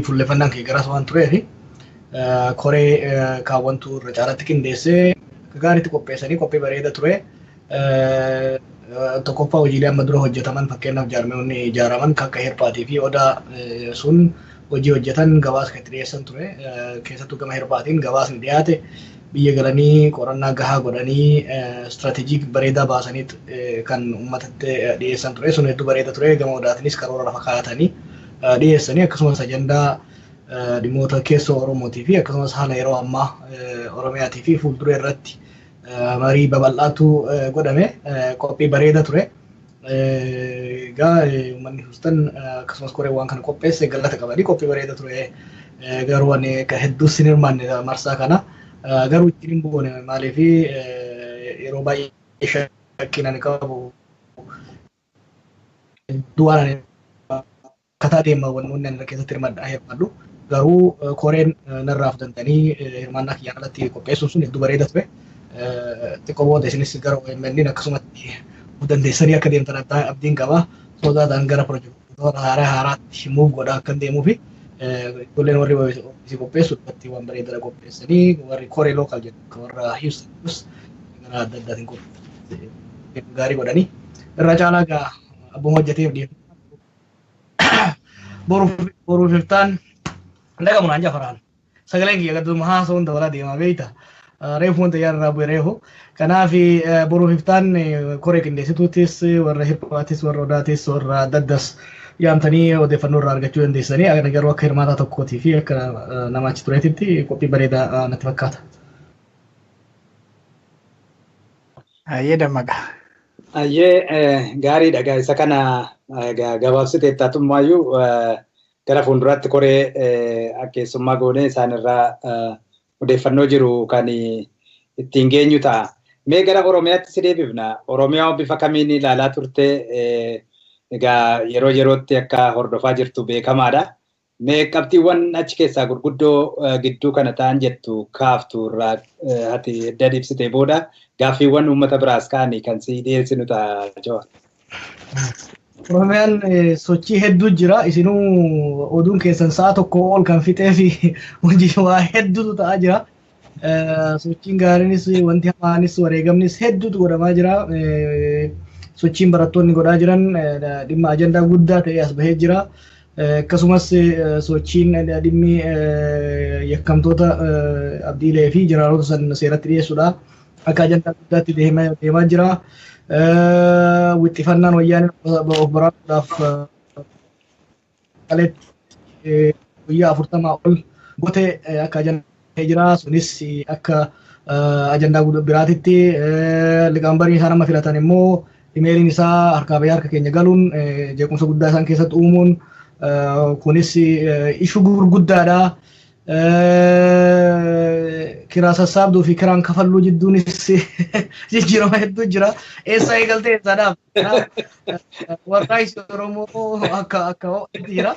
Fuulleffannaan kee garas waan tureef, koree kaawwantu irra caalatti qindeessee gaariitti qopheessanii qophii bareeda ture. Tokkoffaa, hojiilee amma dura hojjetaman, fakkeenyaaf jaarmiyoonni ijaaraman kan akka Hirphaatii fi Odaa sun hojii hojjetan gabaasa kan itti dhiyeessan ture. Keessattuu gama Hirphaatiin gabaasni dhiyaate, biyya galanii qorannaa gahaa godhanii istiraatejii bareedaa baasanii kan uummatatti dhiyeessan ture. Sun hedduu bareeda ture. Gama Odaatiinis karoora lafa kaa'atanii dhiyeessanii, akkasumas ajandaa dhimmoota keessoo Oromootii fi akkasumas haala yeroo ammaa Oromiyaatii fi fuuldura irratti marii babal'aatu godhame, qophii bareeda ture. Egaa uummanni Houston akkasumas koree waan kana qopheesse galata qabanii, qophii bareeda ture. Garuu ani hedduu sin hirmaanne marsaa kana. Garuu ittiin hin boone, maaliif yeroo baay'ee shakkiin ani qabu hedduu waan ani akkataa deema wantoonni ani keessatti hirmaadhu. Garuu koreen narraa fudhatanii hirmaannaa kiyyaan alatti qopheessuun sun hedduu bareeda ture. Xiqqoo booda isinis gara OMN akkasumatti of dandeessanii akka deemtan abdiin qaba. Sodaadhaan gara pirojektoota haaraa haaraatti move godhaa akka deemuu fi ijoolleen warri ofii qopheessu irratti waan bareedaa qopheessanii, warri koree local jedhu warra Houston gara adda addaatiin gaarii godhanii irra caalaa gaa abbuma hojjeteef dhiyeessu. Boruuf iftaan dhagamu naan jafaraan. Sagaleen kiyya gadduma haasa'uun dabalaa deemaa beeyta. Reefu wanta yaada bu'e reefu. Kanaaf boruuf iftaan koree qindeessituuttis, warra Hirphaatis, warra Odaatis, warra adda addas yaamtanii odeeffannoo irraa argachuu dandeessanii. Ani garuu akka hirmaataa tokkootii fi akka nama achi tureetitti qophii bareedaa natti fakkaata. Ayyee, Dammaqa. Ayyee, gaariidha. Isa kana gabaabsitee taatummaayyuu gara fuulduraatti koree keessummaa goonee isaanirraa odeeffannoo jiru kan ittiin geenyu ta'a. Mee gara Oromiyaatti si deebifna. Oromiyaa bifa kamiin ilaalaa turte? Egaa yeroo yerootti akka hordofaa jirtu beekamaadha. Mee qabxiiwwan achi keessaa gurguddoo gidduu kana ta'an jettu kaaftu irraa ati edda ibsitee booda gaaffiiwwan uummata biraas ka'anii kan si dhiyeessinu ta'a, Jawar. Oromiyaan sochii hedduu jira. Isinuu oduun keessan sa'a 1 ol kan fixee fi hojii waa hedduutu ta'aa jira. Sochiin gaariinis, wanti hamaanis, wareegamnis hedduutu godhamaa jira. Sochiin barattoonni godhaa jiran dhimma ajandaa guddaa ta'e as bahee jira. Akkasumas sochiin dhimmi yakkamtoota Abdiilee fi jeneraalota san seeratti dhiyeessuudha. Akka ajandaa guddaatti deemaa jira. Wixxifannaan wayyaanee of baraaruudhaaf guyyaa 40 ol gote akka ajandaa jira. Sunis akka ajandaa biraatitti liqaambarii isaan amma filatan immoo imeeliin isaa harkaa bahee harka keenya galuun jeequmsa guddaa isaan keessatti uumuun kunis issue gurguddaadha. Kiraa sassaabduu fi kiraan kafalluu jidduunis jijjiirama hedduu jira. Eessa eegaltee eessa dhaabde? Warraaqsi Oromoo akka ho'etti jira.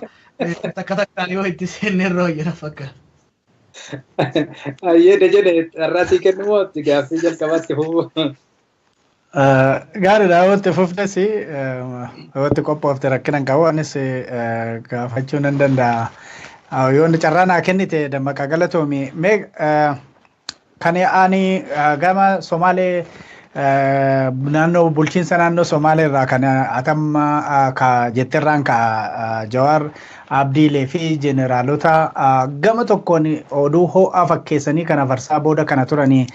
Takka takkaan yoo itti seenne irra hojjeta fakkaata. Ayyee, Dejene, carraa sii kennu moo gaaffii jalqabaatti fufuu? Gaariidha, yoo fufnes, yoo itti qophoofte rakkina hin qabu, anis gaafachuu nan danda'a. Yoo carraa naa kennite, Dammaqaa, galatoomi. Mee kan ani gama Somaalee, naannoo bulchiinsa naannoo Somaalee irraa kan atamma ka jetterraan ka Jawaar, Abdiilee fi jeneraalota gama tokkoon oduu ho'aa fakkeessanii kana farsaa booda kana turanii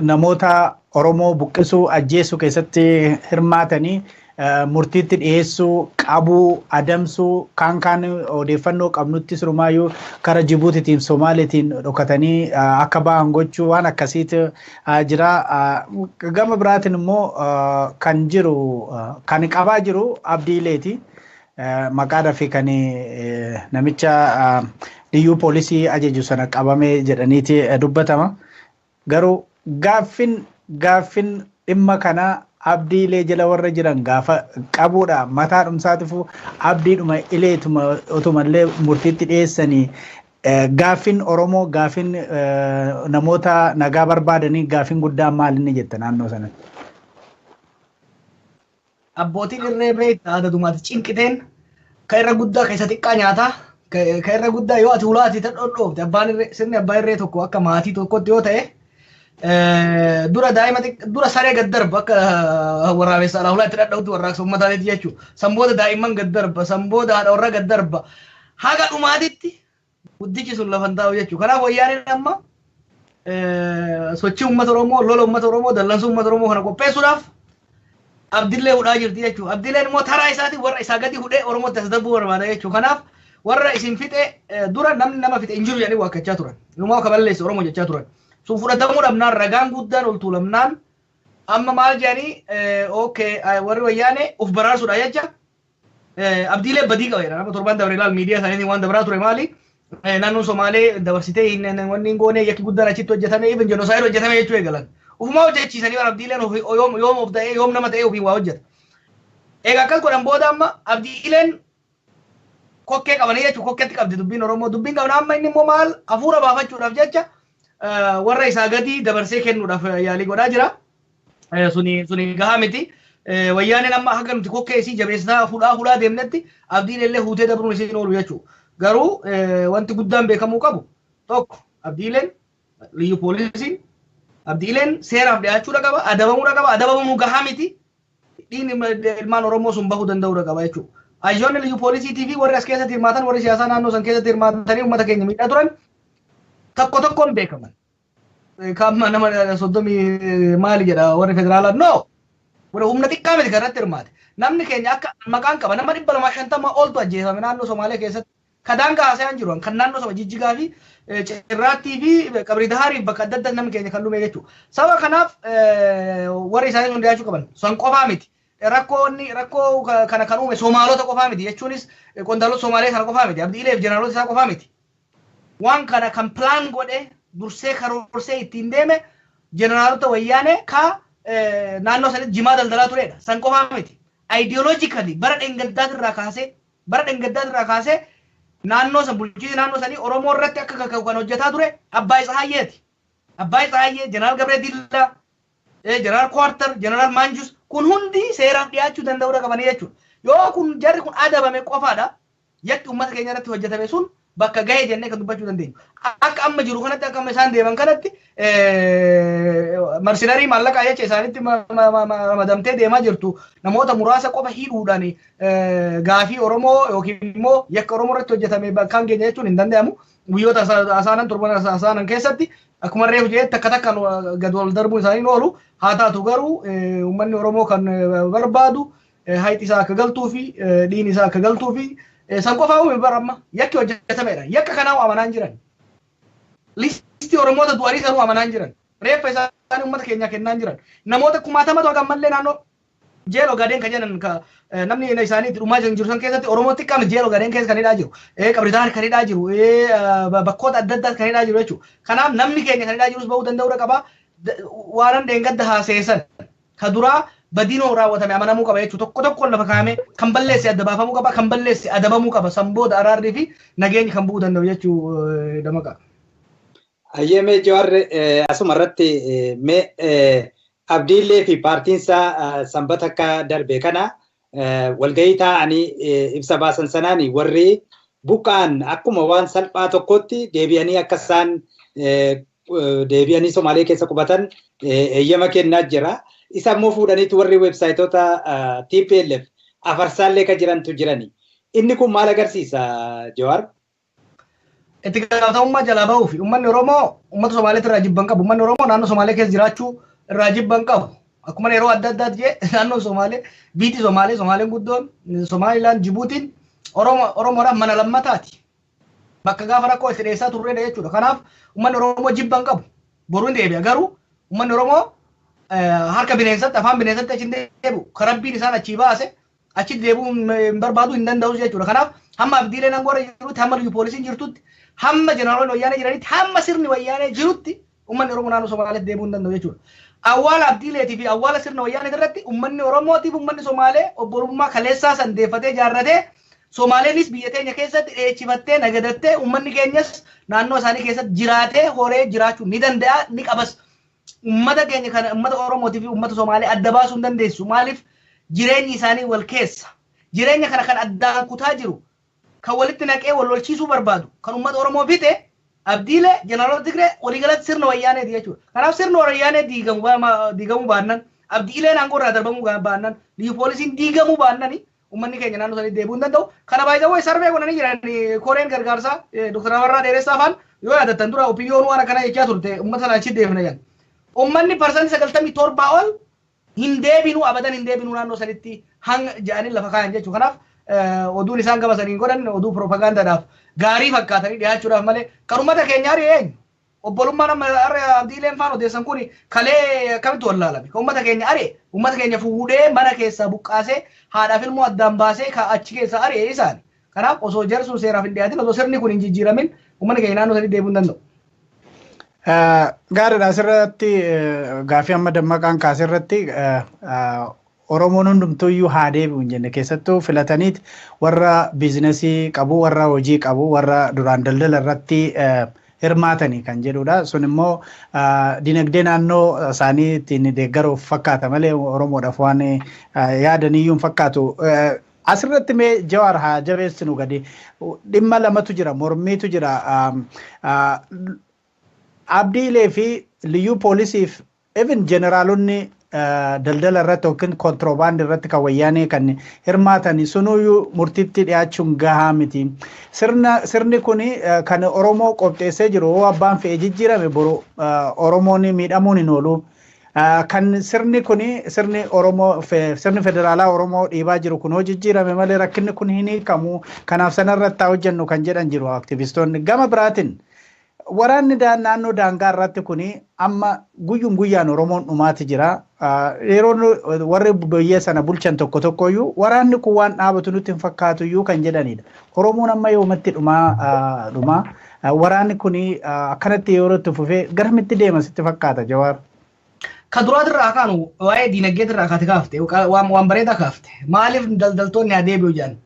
namoota Oromoo buqqisuu, ajjeesuu keessatti hirmaatanii murtiitti dhiyeessuu, qabuu, adamsuu, kaan kaan odeeffannoo qabnutti surumaayyuu kara Jibuutitiin Somaaliitiin dhokatanii akka ba'an gochuu waan akkasiitu jira. Gama biraatiin immoo kan jiru, kan qabaa jiru Abdiileeti. Maqaadhaa fi kan namicha liyyuu poolisii ajaju sana qabame jedhaniiti dubbatama. Garuu gaaffin dhimma kana Abdiilee jala warra jiran gaafa qabuudha. Mataa dhumsaatifu Abdiidhuma ileetuma otumallee murtiitti dhiyeessanii gaaffin Oromoo, gaaffin namoota nagaa barbaadanii, gaaffin guddaan maal inni jetta naannoo sanatti? Abbootiin irree beektaa adadumaati cinqiteen kan irra guddaa keessa xiqqaa nyaataa Ka irra guddaa yoo ati ulaati dhodhoofte abbaan irree sirni abbaa irree tokko akka maatii tokkotti yoo ta'e dura daa'ima dura saree gad darba akka waraabessa alaa ulaatti dhadha'utti warraaqsa uummataatiiti jechuudha. Sanbooda daa'imman gad darba, sanbooda haadha warra gad darba. Haga dhumaatitti guddichi sun lafa hin taa'u jechuudha. Kanaaf wayyaaneen amma sochii uummata Oromoo, lola uummata Oromoo, dallansuu uummata Oromoo kana qopheessuudhaaf Abdillee hudhaa jirti jechuudha. Abdilleen immoo taraa isaatiin warra isaa gadi hudhee Oromootti as darbuu barbaada jechuudha. Kanaaf warra isin fixe dura namni nama fixe hin jiru jedhanii waakkachaa turan. Inumaa akka balleesse Oromoo jechaa turan. Sun fudhatamuu dhabnaan ragaan guddaan ol tuulamnaan amma maal jedhanii okay warri wayyaane of baraarsuudha jecha Abdiilee badii qaba jedha. Nama torban dabre ilaal miidiyaa isaaniitiin waan dabraa ture maali? Naannoon Somaalee dabarsitee wanni hin goone yakki guddaan achitti hojjetame even genocide hojjetame jechuu eegalan. Ufumaa hojjechiisanii bara Abdiileen yoom of ta'ee yoom nama ta'ee ofiin waa hojjeta. Egaa akkas godhan booda amma Abdiileen kokkee qabanii jechuudha. Kokkeetti qabdi dubbiin Oromoo. Dubbiin qabna amma inni immoo maal hafuura baafachuudhaaf jecha warra isaa gadi dabarsee kennuudhaaf yaalii godhaa jira. Suni gahaa miti. Wayyaaneen amma haga nuti kokkee isii jabeessaa fuudhaa fuudhaa deemnetti Abdiin illee huutee dabruun isiin oolu jechuudha. Garuu wanti guddaan beekamuu qabu tokko Abdiileen liyyu poolisiin Abdiileen seeraaf dhiyaachuudha qaba, adabamuudha qaba, adabamuu gahaa miti. Dhiigni ilmaan Oromoo sun bahuu danda'uudha qaba jechuudha. Hayyoonni liyyu poolisiitii fi warri as keessatti hirmaatan warri siyaasaa naannoo san keessatti hirmaatanii uummata keenya miidhaa turan tokko tokkoon beekaman. Kaamma nama 30 maali jedha warri federaalaa no. Warra humna xiqqaa miti kan irratti hirmaate. Namni keenya akka maqaan qaba nama 250 oltu ajjeefame naannoo Somaalee keessatti. Kadaan gaasaan jiru kan naannoo sama Jijjigaa fi Cirraattii fi Qabrii Daharii bakka adda addaa namni keenya kan dhume jechuudha. Sababa kanaaf warri isaanii sun dhiyaachuu qaban san qofaa miti. Rakkoo kana kan uume Somaalota qofaa miti jechuunis qondaalota Somaalee kana qofaa miti. Abdiilee fi jeneraalota isaa qofaa miti. Waan kana kan pilaan godhe dursee karoorsee ittiin deeme jeneraalota wayyaanee ka naannoo sanitti jimaa daldalaa turedha. San qofaa miti. Ideologically bara dheengaddaatirraa kaasee naannoo san bulchiinsi naannoo sanii Oromoo irratti akka kaka'u kan hojjetaa ture Abbaay Tsahaayyeeti. Abbaay Tsahaayyee, Jeneraal Gabree Dillaa, Jeneraal Kuwaartar, Jeneraal Maanjus kun hundi seeraaf dhiyaachuu danda'uudha qabanii jechuudha. Yoo kun jarri kun adabame qofaadha yakki uummata keenya irratti hojjetame sun bakka gahee jennee kan dubbachuu dandeenyu. Akka amma jiru kanatti akka amma isaan deeman kanatti marsinarii maallaqaa jecha isaanitti madamtee deemaa jirtu namoota muraasa qofa hidhuudhaan gaafii Oromoo yookiin immoo yakka Oromoo irratti hojjetame bakkaan keenya jechuun hin danda'amu. Guyyoota asaanan torban asaanan keessatti akkuma reefu jedhee takka takkaan gad wal darbuun isaanii oolu haa taatu garuu uummanni Oromoo kan barbaadu hayti isaa akka galtuu fi dhiin isaa akka galtuu fi san qofaa uume bara amma yakki hojjetamedha. Yakka kanaa amanaa hin jiran. Listii Oromoota du'anii sanuu amanaa hin jiran. Reeffa isaanii uummata keenyaa kennaa hin jiran. Namoota kumaatamatu hanga ammallee naannoo jeeloo gadeen kan jedhan namni isaanii itti dhumaa jiru san keessatti Oromoo xiqqaan jeeloo gadeen keessa kan hidhaa jiru. Qabritaar kan hidhaa jiru. Bakkoota adda addaa kan hidhaa jiru jechuudha. Kanaaf namni keenya kan hidhaa jirus bahuu danda'uudha qaba. Waanan dheengadda haaseessan ka duraa badiinoo raawwatame amanamuu qaba jechuudha. Tokko tokkoon lafa kaa'ame kan balleesse adda baafamuu qaba, kan balleesse adabamuu qaba. San booda araarrii fi nageenyi kan bu'uu danda'u jechuu Damaqa. Ayyee Jawaar asuma irratti mee Abdiillee fi paartiin isaa sanbata akka darbe kana walgahii taa'anii ibsa baasan sanaan warri buqqa'an akkuma waan salphaa tokkotti deebi'anii akka isaan deebi'anii Somaalee keessa qubatan eeyyama kennaa jira. Isa immoo fuudhaniitu warri weebsaayitoota TPLF afarsaallee kan jirantu jirani. Inni kun maal agarsiisa Jawaar? Itti gaafatamummaa jalaa bahuu fi uummanni Oromoo uummata Somaaleetti irraa jibban qabu. Uummanni Oromoo naannoo Somaalee keessa jiraachuu irraa jibban qabu. Akkuma yeroo adda addaatti jee naannoo Somaalee, biitti Somaalee, Somaaleen guddoon, Somaalilaan, Jibuutiin Oromoodhaaf mana lammataati. Bakka gaafa rakkoo itti dhiyeessaa turredha jechuudha. Kanaaf uummanni Oromoo jibban qabu. Boruu hin deebi'a. Garuu uummanni Oromoo harka bineensatti afaan bineensatti achi hin deebi'u. Kan rabbiin isaan achii baase achi deebi'uu hin barbaadu hin danda'us jechuudha. Kanaaf hamma Abdiileen aangoorra jirutti, hamma liyyu poolisiin jirtutti, hamma jeneraalonni wayyaanee jiranitti, hamma sirni wayyaanee jirutti uummanni Oromoo naannoo Somaaleetti deebi'uu hin danda'u jechuudha. Awwaala Abdiileetii fi awwaala sirna wayyaanee irratti uummanni Oromootiif uummanni Somaalee obbolummaa kaleessaa san deeffatee ijaarratee Somaaleenis biyya teenya keessatti dheechifattee nagadattee uummanni keenyas naannoo isaanii keessatti jiraatee horee jiraachuu ni danda'a ni qabas. Uummata keenya kana uummata Oromootii fi uummata Somaalee adda baasuu hin dandeessu. Maaliif jireenyi isaanii wal keessa. Jireenya kana kan addaan kutaa jiru Kan walitti naqee wal lolchiisuu barbaadu, kan uummata Oromoo fixe, Abdiilee, jeneraalota Tigree, waliigalatti sirna Wayyaaneeti jechuudha. Kanaaf sirna Wayyaanee diigamuu baannan, Abdiileen aangoo irraa darbamuu baannan, Liyyuu poolisiin diigamuu baannan, uummanni keenya naannoo sanii deebi'uu hin danda'u. Kana baay'ee survey godhanii jiran koreen gargaarsaa Dr. Abarraa Dheeressaa faan yoo yaadattan dura opinion waan akkana jechaa turte, uummata sana achi deebina jedhan. Uummanni 97% ol hin deebinuu, abadan hin deebinuu naannoo sanitti hanga jedhanii lafa kaayan jechuudha. Kanaaf oduun isaan gama saniin godhan oduu propagaandaadhaaf gaarii fakkaatanii dhiyaachuudhaaf malee kan uummata keenya ari'e eenyu? Obbolummaan amma har'a Abdiileen faan odeessan kun kalee akkamitti wallaalame? Kan uummata keenya ari'e, uummata keenya fuudhee mana keessaa buqqaasee, haadhaaf ilmoo addaan baasee kan achi keessaa ari'e isaani. Kanaaf osoo jarri sun seeraaf hin dhiyaatin, osoo sirni kun hin jijjiiramin, uummanni keenya naannoo sanii deebi'uu hin danda'u. Gaariidha. Asirratti gaafii amma Dammaqaan kaasirratti, Oromoon hundumtuuyyuu haa deebi'u hin jenne. Keessattuu filataniit warra biizinasii qabu, warra hojii qabu, warra duraan daldala irratti hirmaatanii kan jedhudha. Sun immoo dinagdee naannoo isaanii ittiin deeggaruuf fakkaata malee Oromoodhaaf waan yaadaniyyuu hin fakkaatu. Asirratti mee Jawaar haa jabeessinu gadi. Dhimma lamatu jira, mormiitu jira. Abdiilee fi Liyyuu poolisiif even jeneraalonni daldala irratti yookiin kontiroobaandii irratti kan Wayyaanee kan hirmaatan sunuyyuu murtiitti dhiyaachuun gahaa miti. Sirni kun kan Oromoo qopheessee jiru yoo abbaan fe'e jijjiirame boru Oromoon miidhamuun hin oolu. Kan sirni kun, sirni Oromoo, sirni federaalaa Oromoo dhiibaa jiru kun hoo jijjiirame malee rakkinni kun hin hiikamu. Kanaaf sanarratti haa hojjennu kan jedhan jiru aktivistoonni. Gama biraatiin waraanni naannoo daangaa irratti kuni amma guyyum guyyaan Oromoon dhumaati jira. Yeroo warri biyya sana bulchan tokko tokkoyyuu waraanni kun waan dhaabatu nutti hin fakkaatu iyyuu kan jedhanidha. Oromoon amma yoomatti dhumaa dhumaa? Waraanni kun akkanatti yeroo itti fufee garamitti deema sitti fakkaata, Jawaar? Ka duraatirraa kaanu, waa'ee diinagdeetirraa kaate kaafte, waan bareedaa kaafte. Maaliif daldaltoonni haa deebi'u jedhan?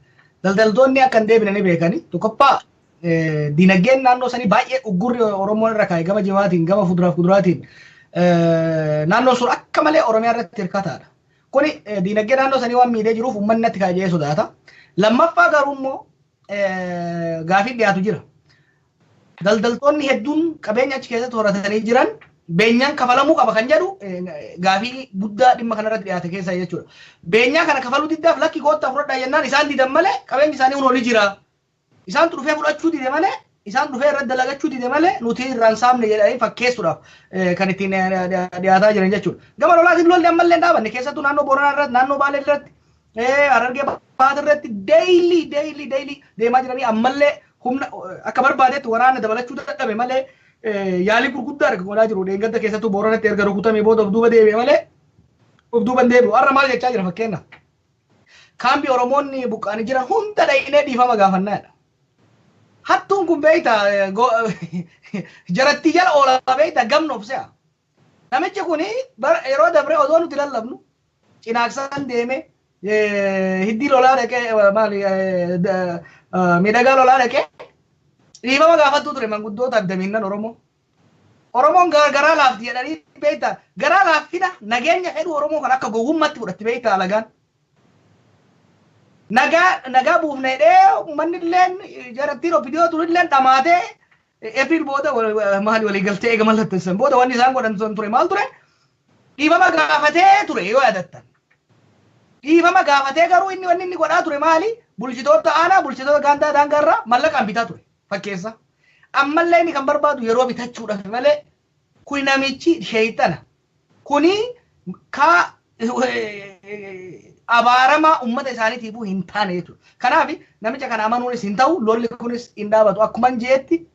Daldaltoonni akka hin deebine ni beekani. Tokkoffaa, diinagdeen naannoo sanii baay'ee uggurri Oromoon irra kaa'e gama jimaatiin, gama fuduraaf kuduraatiin, naannoon sun akka malee Oromiyaa irratti hirkataadha. Kuni diinagdee naannoo sanii waan miidhee jiruuf uummanni natti kaa'e jedhee sodaata. Lammaffaa garuu immoo gaafiin dhiyaatu jira. Daldaltoonni hedduun qabeenya achi keessatti horatanii jiran beenyaan kafalamuu qaba kan jedhu gaafii guddaa dhimma kanarratti dhiyaate keessa jechuudha. Beenyaa kana kafaluu diddaaf, lakki koottaa fudhadhaa jennaan isaan didan malee qabeenyi isaanii kun olii jira. Isaan dhufee fudhachuu dide malee, isaan dhufee irratti dalagachuu dide malee, nuti irraan saamne jedhanii fakkeessuudhaaf kan ittiin dhiyaataa jiran jechuudha. Gama lolaatiin lolli ammallee hin dhaabanne. Keessattuu naannoo Booranaa irratti, naannoo Baalee irratti, Harargee Bahaa irratti daily daily daily deemaa jiranii ammallee humna akka barbaadetti waraana dabalachuu dadhabe malee yaalii gurguddaa erga godhaa jiru. Dheengadda keessattuu Booranatti erga rukutamee booda of duuba deebi'e malee of duuba hin deebi'u. Har'a maal jechaa jira fakkeenyaaf? Kaambii Oromoonni buqqaanii jiran hunda dhaqnee dhiifama gaafannaadha. Hattuun kun beeyta jaratti jala oola, beeyta gamna of se'a. Namichi kun yeroo dabre odoo nuti lallabnu Cinaaqsaan deeme, Hiddii lolaa dhaqee, maali, Miidhagaa lolaa dhaqee dhiifama gaafattuu ture manguddoota addamiinnan Oromoo. Oromoon garaa laafti jedhanii, beektaa, garaa laaffina nageenya fedhu Oromoo kan akka gowwummaatti fudhatti, beektaa, alagaan. Nagaa nagaa buufna jedhee uummanni illeen jarattiin OPDO turilleen dhamaatee April booda maali walii galtee eega mallatteessan booda wanni isaan godhan sun ture maal ture? Dhiifama gaafatee ture yoo yaadattan. Dhiifama gaafatee garuu inni wanni inni godhaa ture maali? Bulchitoota aanaa, bulchitoota gaandaa daangaarraa mallaqaan bitaa ture fakkeessa. Ammallee inni kan barbaadu yeroo bitachuudhaaf malee kuni namichi sheeyxana. Kuni kaa abaaramaa uummata isaaniitiifuu hin taane jechuudha. Kanaaf namicha kana amanuunis hin ta'u, lolli kunis hin dhaabatu. Akkuma jeetti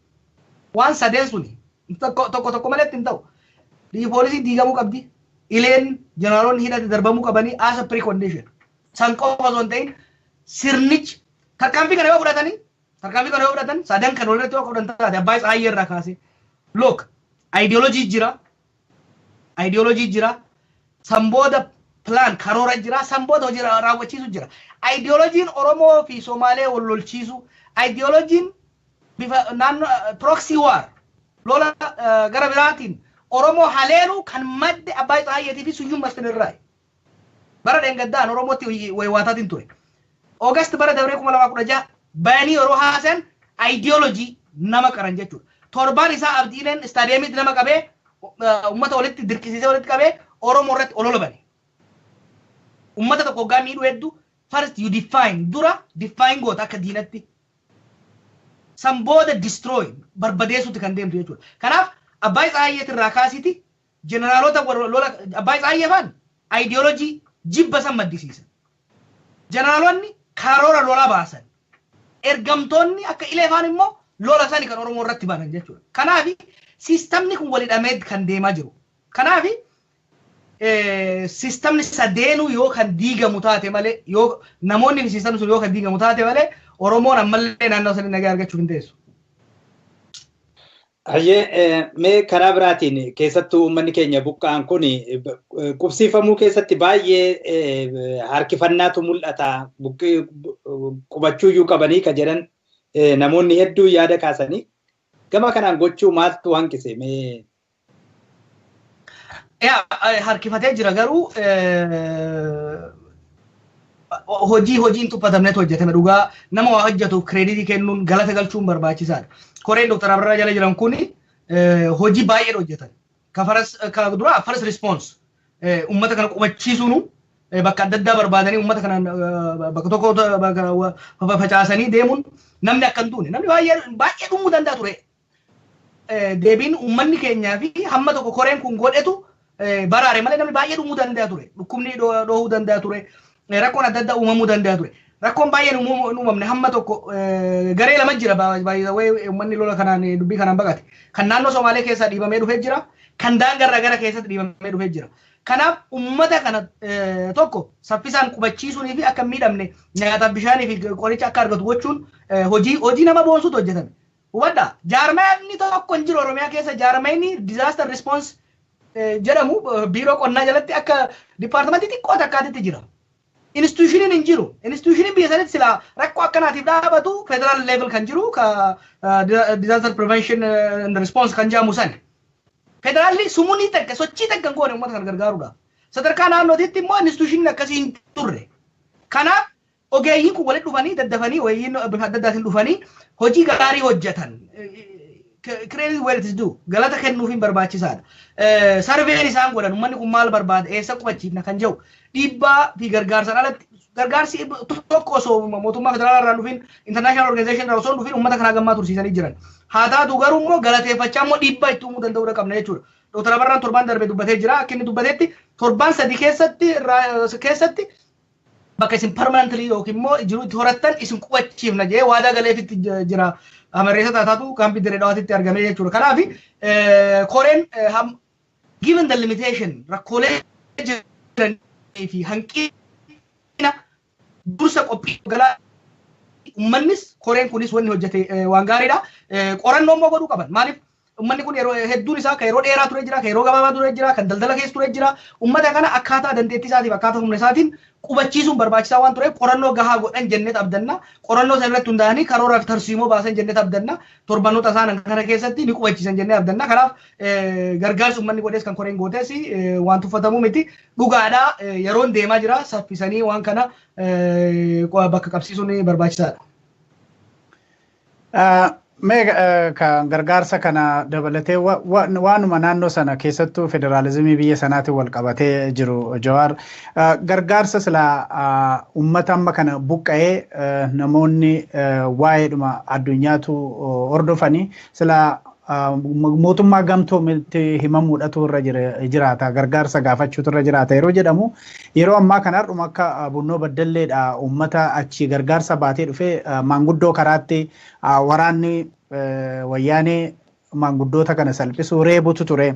waan sadeen suni tokko tokko tokko malee hin ta'u. Biyyi poolisii diigamuu qabdi. Ileen jeneraalonni hidhate darbamuu qabanii as a precondition. San qofa osoo hin ta'in sirnichi tarkaanfii kana yoo fudhatan, sadan kan walirratti yoo fudhatan taate, Abbaa Tsaayyee irraa kaasee. Look, ideology jira. Ideology jira. San booda plan, karoora jira. San booda hojii raawwachiisu jira. Ideologiin Oromoo fi Somaalee wal lolchiisu. Ideologiin bifa naannoo proxy war, lola gara biraatiin Oromoo haleelu kan madde Abbaa Tsaayyeetii fi Suyyuun Masfin irraa. Bara dheengaddaan Oromootti waywaataatiin ture. August bara dabree 2016 Bayanii yeroo haasan ideology nama qaran jechuudha. Torbaan isaa Abdiileen istaadiyeemiitti nama qabee, uummata walitti dirqisiisee walitti qabee, Oromoo irratti olola bane. Uummata tokko hoggaa miidhuu hedduu, first you define, dura define goota akka diinatti. San booda destroy, barbadeessuutti kan deemtu jechuudha. Kanaaf Abbaay Tsaayyeet irraa kaasiti jeneraalota lola Abbaay Tsaayyee faan ideology jibba san maddisiisan. Jeneraalonni karoora lolaa baasan. Ergamtoonni akka Ilee faan immoo lola sani kan Oromoo irratti banan jechuudha. Kanaaf siistamni kun walhidhamee kan deemaa jiru. Kanaaf siistamni sadeenuu yoo kan diigamu taate malee, yoo namoonni fi siistamni sun yoo kan diigamu taate malee, Oromoon ammallee naannoo sanii nagaa argachuuf hin teessu. Hayyee, mee karaa biraatiin keessattuu uummanni keenya buqqa'an kun qubsiifamuu keessatti baay'ee harkifannaatu mul'ata. Qubachuu iyyuu qabanii ka jedhan namoonni hedduu yaada kaasanii, gama kanaan gochuu maaltu hanqise mee? Yaa, harkifatee jira, garuu hojii hojiin tuffatamnetu hojjetame. Dhugaa nama waa hojjetuuf credit kennuun, galata galchuun barbaachisaadha. Koreen Dr. Abarraa jala jiran kun hojii baay'ee hojjetan. Ka dura first response uummata kana qubachiisuun, bakka adda addaa barbaadanii uummata kana bakka tokko facaasanii deemuun, namni akka hin duune, namni baay'ee baay'ee dhumuu danda'a ture. Deebiin uummanni keenyaa fi hamma tokko koreen kun godhetu baraare malee namni baay'ee dhumuu danda'a ture. Dhukkubni dhohuu danda'a ture. Rakkoon adda addaa uumamuu danda'a ture. Rakkoon baay'een uumamne. Hamma tokko garee lama jira baay'ee uummanni lola kanaan dubbii kanaan baqate. Kan naannoo Somaalee keessaa dhiibamee dhufee jira. Kan daangarraa gara keessatti dhiibamee dhufee jira. Kanaaf uummata kana tokko saffisaan qubachiisuunii fi akka hin miidhamne nyaataaf, bishaanii fi qoricha akka argatu gochuun hojii nama boonsuutu hojjetame. Hubadhaa, jaarmayni tokko hin jiru Oromiyaa keessa. Jaarmayni disaster response jedhamu biiroo qonnaa jalatti akka department xiqqoo takkaatitti jira. Institutioniin hin jiru. Institutioniin biyya sanitti silaa rakkoo akkanaatiif dhaabatu federal level kan jiru, ka disaster prevention and response kan jedhamu sani. Federaalli sumunii takka, sochii takka hin goone uummata kana gargaaruudhaaf. Sadarkaa naannootitti immoo institutioniin akkasii hin turre. Kanaaf ogeeyyiin kun walitti dhufanii, daddafanii, ogeeyyiin bifa adda addaatiin dhufanii hojii gaarii hojjetan. Credit where it is due, galata kennuufiin barbaachisaadha. Surveyn isaan godhan, uummanni kun maal barbaada, eessa qubachiifna kan jedhu, dhiibbaa fi gargaarsaan alatti, gargaarsi tokko osoo mootummaa federaalaa irraa dhufin, international organization irraa osoo dhufin, uummata kanaa gammaa tursiisanii jiran. Haa taatu garuu immoo galateeffachaa immoo dhiibbaa itti uumuu danda'uu qabna jechuudha. Dr. Abarraan torbaan darbe dubbatee jira. Akka inni dubbatetti torbaan 3 keessatti bakka isin permanently yookiin immoo jiruu itti horattan isin qubachiifna jedhee waadaa galeefitti jira. Amarreessa taataatu kaampii Dirree Dhawaatitti argamee jechuudha. Kanaaf koreen, given the limitation, rakkoolee jiranii fi hanqina dursa qophii galaa, uummannis koreen kunis wanni hojjete waan gaariidha. Qorannoo immoo godhuu qaban. Maaliif, uummanni kun yeroo hedduun isaa kan yeroo dheeraa ture jira, kan yeroo gabaabaa ture jira, kan daldala keessa ture jira. Uummata kana akkaataa dandeettii isaatiif, akkaataa humna isaatiin qubachiisuun barbaachisaa waan tureef qorannoo gahaa godhan jennee abdanna. Qorannoo sana irratti hundaa'anii karooraa fi tarsiimoo baasan jennee abdanna. Torbanoota isaan kana keessatti ni qubachiisan jennee abdanna. Kanaaf gargaarsi uummanni godhees kan koreen gootes waan tuffatamuu miti. Dhugaadhaa, yeroon deemaa jira, saffisanii waan kana bakka qabsiisuun barbaachisaadha. Mee kan gargaarsa kana dabalatee waanuma naannoo sana keessattuu federaalizimii biyya sanaatiin wal qabatee jiru, Jawaar, gargaarsa silaa uummata amma kana buqqa'ee namoonni waa'eedhuma addunyaatu hordofanii silaa mootummaa gamtoometti himamuudhatu irra jiraata, gargaarsa gaafachuutu irra jiraata yeroo jedhamu, yeroo ammaa kana har'uma akka Bunnoo Baddalleedha uummata achi gargaarsa baatee dhufee maanguddoo karaatti waraanni Wayyaanee maanguddoota kana salphisuu reebutu ture.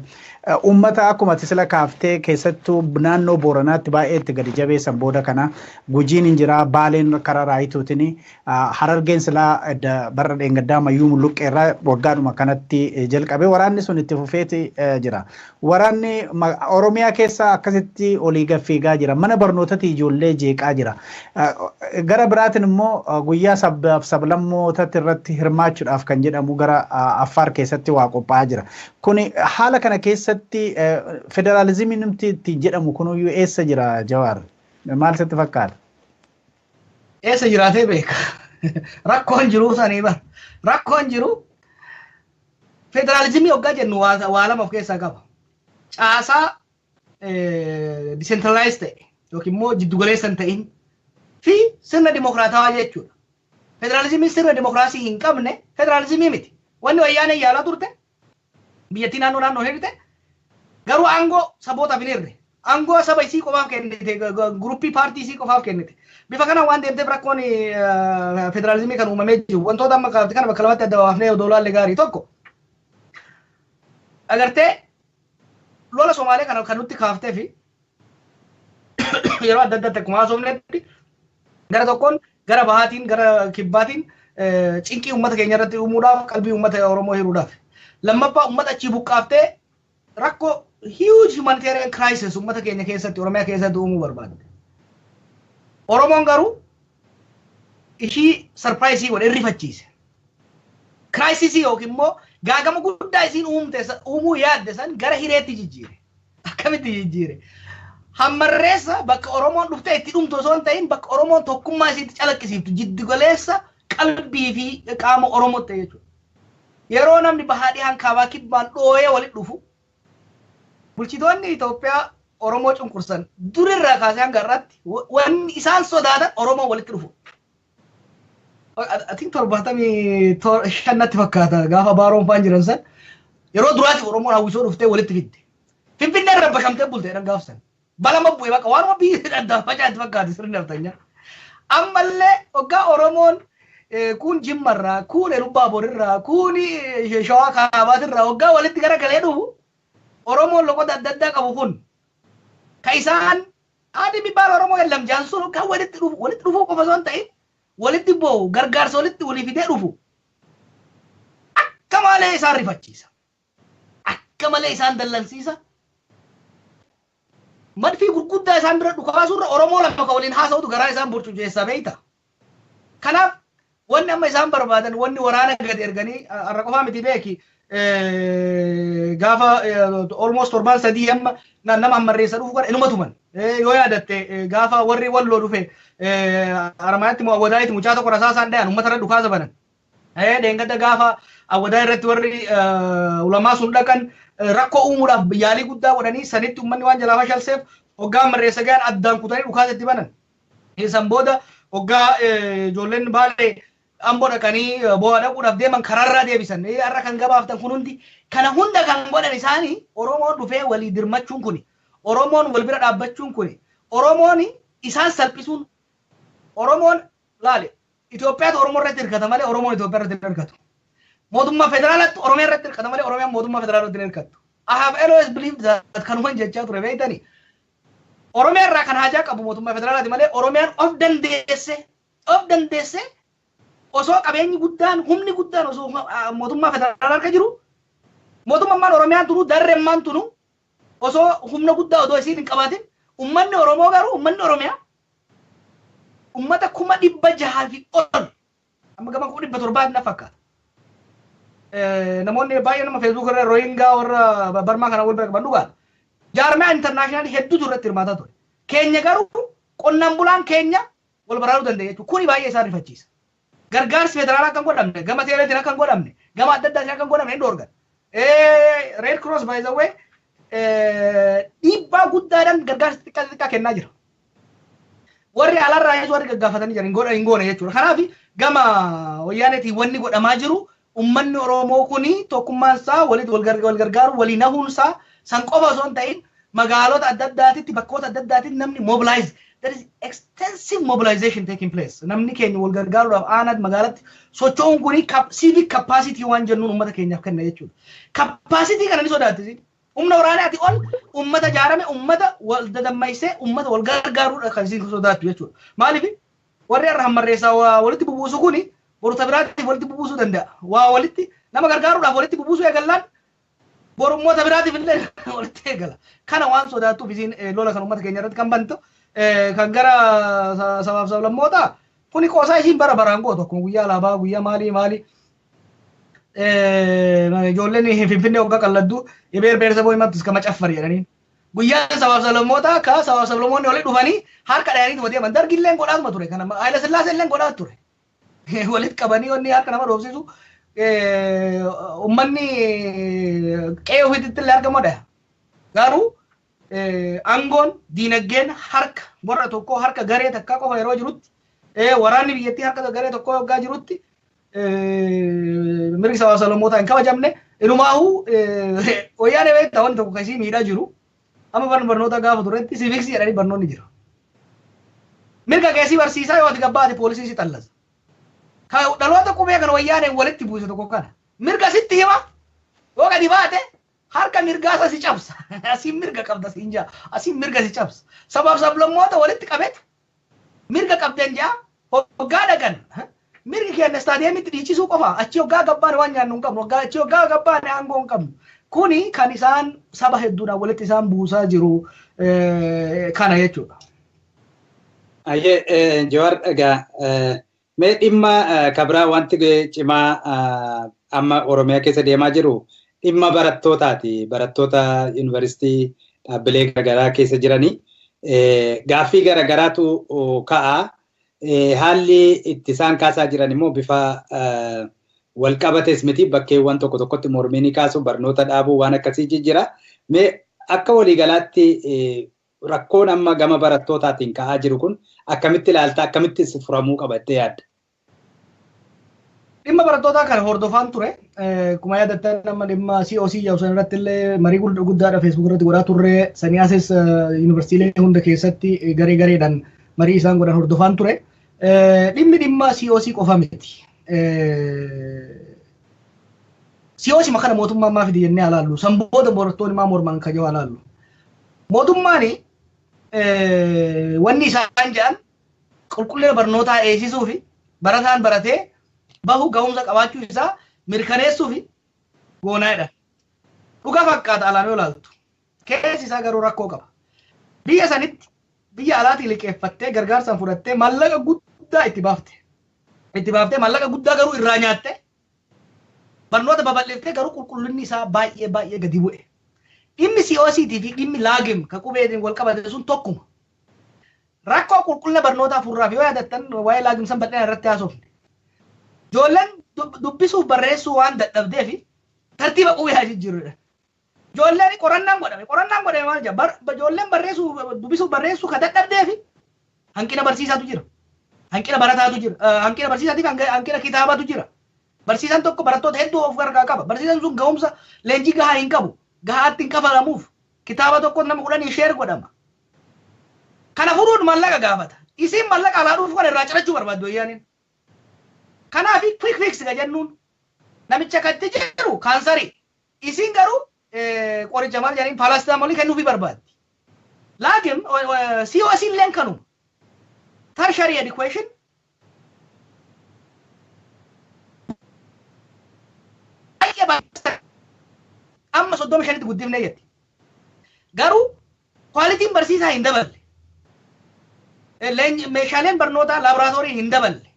Uummata akkuma sila kaaftee keessattuu naannoo Booranaatti baay'ee itti gadi jabeessan. Booda kana Gujiin hin jira, Baaleen karaa Raayituutiin, Harargeen silaa barra dheengaddaa Mayyuu Mulluqqee irraa waggaadhuma kanatti jalqabee waraanni sun itti fufeeti jira. Waraanni Oromiyaa keessa akkasitti olii gaffiigaa jira. Mana barnootatti ijoollee jeeqaa jira. Gara biraatiin immoo guyyaa sabaaf sablammootatti irratti hirmaachuudhaaf kan jedhamu gara Affaar keessatti waa qophaa'aa jira. Kuni haala kana keessatti federaalizimiin nuti ittiin jedhamu kunuyyuu eessa jira, Jawaar? Maal sitti fakkaata? Eessa jiraatee beeka? Rakkoon jiru sanii bara. Rakkoon jiru federaalizimii hoggaa jennu waa lama of keessaa qaba. Caasaa decentralized ta'e yookiin immoo jiddugaleessa hin ta'in fi sirna dimokiraatawaa jechuudha. Federaalizimiin sirna dimokiraasii hin qabne federaalizimii miti. Wanni Wayyaanee yaalaa turte, biyyattii naannoo naannoo hirte, garuu aangoo sabootaaf hin hirre. Aangoo saba isii qofaaf kennite, guruppii paartii isii qofaaf kennite. Bifa kanaan waan deemteef rakkoon federaalizimii kan uumamee jiru. Wantoota amma kana bakka lamatti adda baafnee odoo laalle gaarii. Tokko, agartee, lola Somaalee kana kan nutti kaaftee fi yeroo adda addaatti akkuma haasofnetti, gara tokkoon gara bahaatiin gara kibbaatiin cinqii uummata keenya irratti uumuudhaaf, qalbii uummata Oromoo hiruudhaaf. Lammaffaa, uummata achii buqqaaftee rakkoo huge humanitarian crisis uummata keenya keessatti, Oromiyaa keessatti uumuu barbaadde. Oromoon garuu ishii surprise godhe, irrifachiise. Crisis yookiin immoo gaagama guddaa isiin uumte, uumuu yaadde san gara hireetti jijjiire. Akkamitti jijjiire? Hammarreessa bakka Oromoon dhuftee itti dhumtu osoo hin ta'in, bakka Oromoon tokkummaa isiitti calaqqisiiftu, jiddugaleessa qalbii fi qaama Oromoo ta'e jechuudha. Yeroo namni bahaa dhihaan, kaabaa kibbaan dhooyee walitti dhufu, bulchitoonni Itoophiyaa Oromoo cunqursan durirraa kaasee hanga har'aatti wanni isaan sodaatan Oromoo walitti dhufu. Atiin 75 natti fakkaata, gaafa Baaroon faan jiran san yeroo duraatiif Oromoon hawwisoo dhuftee walitti fidde. Finfinnee irra bashamtee bulte jedhan gaafsan. Balama bu'e, bakka waanuma biyya adda facaatti fakkaate sirni naftanyaa. Ammallee hoggaa Oromoon kun Jimmarraa, kun Elubaaborirraa, kun Shawaa Kaabaatirraa hoggaa walitti garagalee dhufu, Oromoon loqoda adda addaa qabu kun ka isaan adi የሚባል ኦሮሞ የለም ጃን sun kan walitti dhufu, walitti dhufuu qofa osoo hin ta'in walitti boo'u, gargaarsa walitti walii fidee dhufu, akka malee isaan rifachiisa. Akka malee isaan dallansiisa. Madfii gurguddaa isaan bira dhukaasurra Oromoo lafa ka waliin haasa'utu garaa isaan burcujeessaa, beeyta. Kanaaf wanni amma isaan barbaadan, wanni waraana gadi erganii har'a qofaa miti, beeki, gaafa almost torbaan 3 amma nama hammarreessa dhufu kana inuma tuman. Yoo yaadatte, gaafa warri Walloo dhufe Haramaatti Awwadaayitti mucaa tokko rasaasaan dhayan, uummata irra dhukaasa banan. Dheengadda gaafa Awwadaa irratti warri ulamaa sun dhaqan rakkoo uumuudhaaf yaalii guddaa godhanii, sanitti uummanni waan jalaa fashalseef hoggaa hammarreessa gahan addaan kutanii dhukaasa itti banan. San booda hoggaa ijoolleen Baalee Amboo dhaqanii bu'aa dhaquudhaaf deeman karaarraa deebisan. Har'a kan gabaaftan kun hundi, kana hunda kan godhan isaanii, Oromoon dhufee walii dirmachuun kuni, Oromoon wal bira dhaabbachuun kuni, Oromoon isaan salphisuun, Oromoon laale, Itoophiyaatu Oromoo irratti hirkata malee Oromoon Itoophiyaa irratti hin hirkatu. Mootummaa federaalaatti Oromiyaa irratti hirkata malee Oromiyaan mootummaa federaalatti hin hirkattu. I have always believed that, kanuman jechaa ture, beektanii. Oromiyaa irraa kan haajaa qabu mootummaa federaalaati malee Oromiyaan of dandeesse osoo qabeenyi guddaan, humni guddaan osoo mootummaa federaalaa harka jiru, mootummaan Oromiyaan tunu darreemmaan tunu osoo humna guddaa odoo isiin hin qabaatin, ummanni Oromoo garuu, ummanni Oromiyaa ummata 600,000 fi ol, amma gama 700,000 na fakkaata. Namoonni baay'ee nama Facebook irra Rohingaa warra Barmaa kana wal bira qaban dhugaadha. Jaarmiyaa international hedduutu irratti hirmaataa ture. Keenya garuu qonnaan bulaan keenya wal baraaruu danda'e jechuudha. Kuni baay'ee isaan rifachiisa. Gargaarsi federaalaa akka hin godhamne, gama teeleetiin akka hin godhamne, gama adda addaatiin akka hin godhamne hin dhoorgan. Red Cross, by the way, dhiibbaa guddaadhaan gargaarsa xiqqaa xiqqaa kennaa jira. Warri alaarraa warri gaggaafatanii jiran hin goone jechuudha. Kanaaf gama Wayyaaneetiin wanni godhamaa jiru, ummanni Oromoo kuni tokkummaan isaa, walitti wal gargaaru, walii nahuun isaa, san qofa osoo hin ta'in magaalota adda addaatitti, bakkoota adda addaatitti namni mobilize, there is extensive mobilization taking place. Namni keenya wal gargaaruudhaaf aanaatti magaalatti socho'uun kuni civic capacity waan jennuun uummata keenyaaf kenna jechuudha. Capacity kana ni sodaatti. Humna waraanaati ol uummata jaarame, uummata wal dadammaysee, uummata wal gargaaruudha kan isin sodaattu jechuudha. Maaliif warri har'a hammarreessaa walitti bubuusu kuni boru biraatti walitti bubuusuu danda'a. Waa walitti nama gargaaruudhaaf walitti bubuusuu eegallaan borummoota biraatiif illee walitti eegala. Kana waan sodaattuuf isiin lola kan uummata keenya irratti kan bantu. Kan gara sabaaf sablammootaa kuni qoosaa isiin bara baraan gootu, akkuma guyyaa alaabaa, guyyaa maalii maalii. Ijoolleen Finfinnee waggaa qalladdu የብሔር ብሔረሰቦች መብት እስከ መጨፈር jedhaniin. Guyyaan sabaaf sablammootaa ka sabaaf sablammoonni walitti dhufanii harka dhayaniituma deeman. Dargilleen godhaatuma ture kana, Haayila Sillaasee illee godhaa ture. Walitti qabanii wanni harka nama dhoofsisu uummanni qe'ee ofiitti illee argamudha. Garuu aangoon diinagdeen harka warra tokkoo, harka garee takkaa qofa yeroo jirutti, waraanni biyyattii harka garee tokkoo yoggaa jirutti, mirgi sabaa sablammootaa hin kabajamne. Inumaahuu wayyaanee beektaa, wanti tokko kasii miidhaa jiru amma barnoota gaafa turetti civics jedhanii barnoonni jira. Mirga keessii barsiisaa yoo ati gabbaate poolisiin si xallasa. Dhaloota qubee kan wayyaaneen walitti buuse tokko kana. Mirga sitti hima, yoo gadi baate harka mirgaa si cabsa. Asiin mirga qabda siin jaa. Asiin mirga si cabsa. Sabaaf sablammoota walitti qabeet mirga qabdan jaa hoggaa dhaqan. Mirgi keenya istaadiyeemitti dhiichisuu qofa. Achi hoggaa gabbaan waan nyaannu hin qabnu. Achi hoggaa gabbaan aangoo hin qabnu. Kuni kan isaan saba hedduudhaan walitti isaan buusaa jiru kana jechuudha. Ayyee Jawaar, egaa mee dhimma kabraa wanti cimaa amma Oromiyaa keessa deemaa jiru dhimma barattootaati. Barattoota yuunivarsiitii dhaabbilee garaagaraa keessa jiranii gaaffii garaagaraatu ka'a. Haalli itti isaan kaasaa jiran immoo bifa wal qabates miti, bakkeewwan tokko tokkotti mormii ni kaasu, barnoota dhaabuu waan akkasii jira. Mee akka waliigalaatti rakkoon amma gama barattootaatiin ka'aa jiru kun akkamitti ilaalta, akkamittis furamuu qaba jettee yaadda? Dhimma barattootaa kana hordofaan ture. Akkuma yaadattan amma dhimma COC jedhu irratti illee marii guddaadha Facebook irratti godhaa turre. Sanii asis yuunivarsiitiilee hunda keessatti garee gareedhaan marii isaan godhan hordofaan ture. Dhimmi dhimma COC qofa miti. COC makana mootummaan maa fide jennee alaallu. San booda barattoonni maa morman kan jiru alaallu. Mootummaan wanni isaan jedhan qulqullina barnootaa eegsisuu fi barataan baratee bahu gahumsa qabaachuu isaa mirkaneessuu fi goonaa jedhan. Dhugaa fakkaata alaan yoo ilaaltu. Keessi isaa garuu rakkoo qaba. Biyya sanitti biyya alaatii liqeeffattee, gargaarsaan fudhattee, maallaqa guddaa itti baafte. Itti baaftee maallaqa guddaa garuu irraa nyaatte, barnoota babal'iftee garuu qulqullinni isaa baay'ee baay'ee gadi bu'e. Dhimmi COC fi dhimmi laagim kan qubeetiin wal qabate sun tokkuma. Rakkoo qulqullina barnootaa furraaf yoo yaadattan waa'ee laagim san bal'ina irratti haasofne. Ijoolleen dubbisuuf barreessuu waan dadhabdee fi tartiiba qubee haa jijjiirudha. Ijoolleen qorannaan godhame, qorannaan godhame maal jedha, ijoolleen barreessuu, dubbisuuf barreessuu kan dadhabdee fi hanqina barsiisaatu jira. Hanqina barataatu jira. Hanqina barsiisaatiif hanqina kitaabatu jira. Barsiisaan tokko barattoota hedduu of gargaa qaba. Barsiisaan sun gahumsa leenjii gahaa hin qabu. Gahaatti hin kafalamuuf. Kitaaba tokko nama 10 share godhama. Kana furuun maallaqa gaafata. Isiin maallaqa alaa dhufu kana irraa cirachuu barbaaddu wayyaaniin. Kanaaf quick fix ga jennuun namicha katti jiru kaansarii. Isiin garuu qoricha maal jedhaniin paracetamolii kennuufii barbaaddi. Laakin COC illeen kanuma. Tertiary education baay'ee baay'ee amma 35tti guddifnee jetti. Garuu qualityn barsiisaa hin daballe. Meeshaaleen barnootaa laaboraatoorii hin daballe.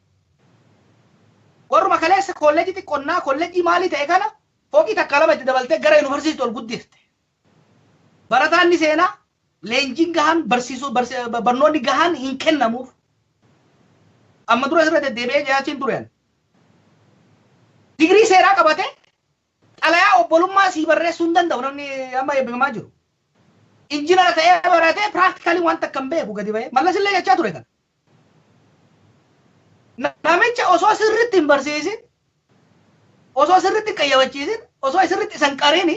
Warruma kaleessa kolleejjii qonnaa, kolleejjii maalii ta'e kana fooqii takka lama itti dabaltee gara yuunivarsiitii ol guddifte. Barataan ni seenaa, leenjiin gahaan, barsiisuu barnoonni gahaan hin kennamuuf. Amma dura asirra deddeebi'ee jaachiin ture. Digirii seeraa qabate xalayaa obbolummaa sii barreessuu hin danda'u namni amma eebbifamaa jiru. Injinara ta'ee baratee practically wanta akka hin beeku gadi ba'ee Mallas illee jechaa ture kana. Namicha osoo sirriitti hin barsiisin, osoo sirriitti hin qayyabachiisin, osoo sirriitti isan qarini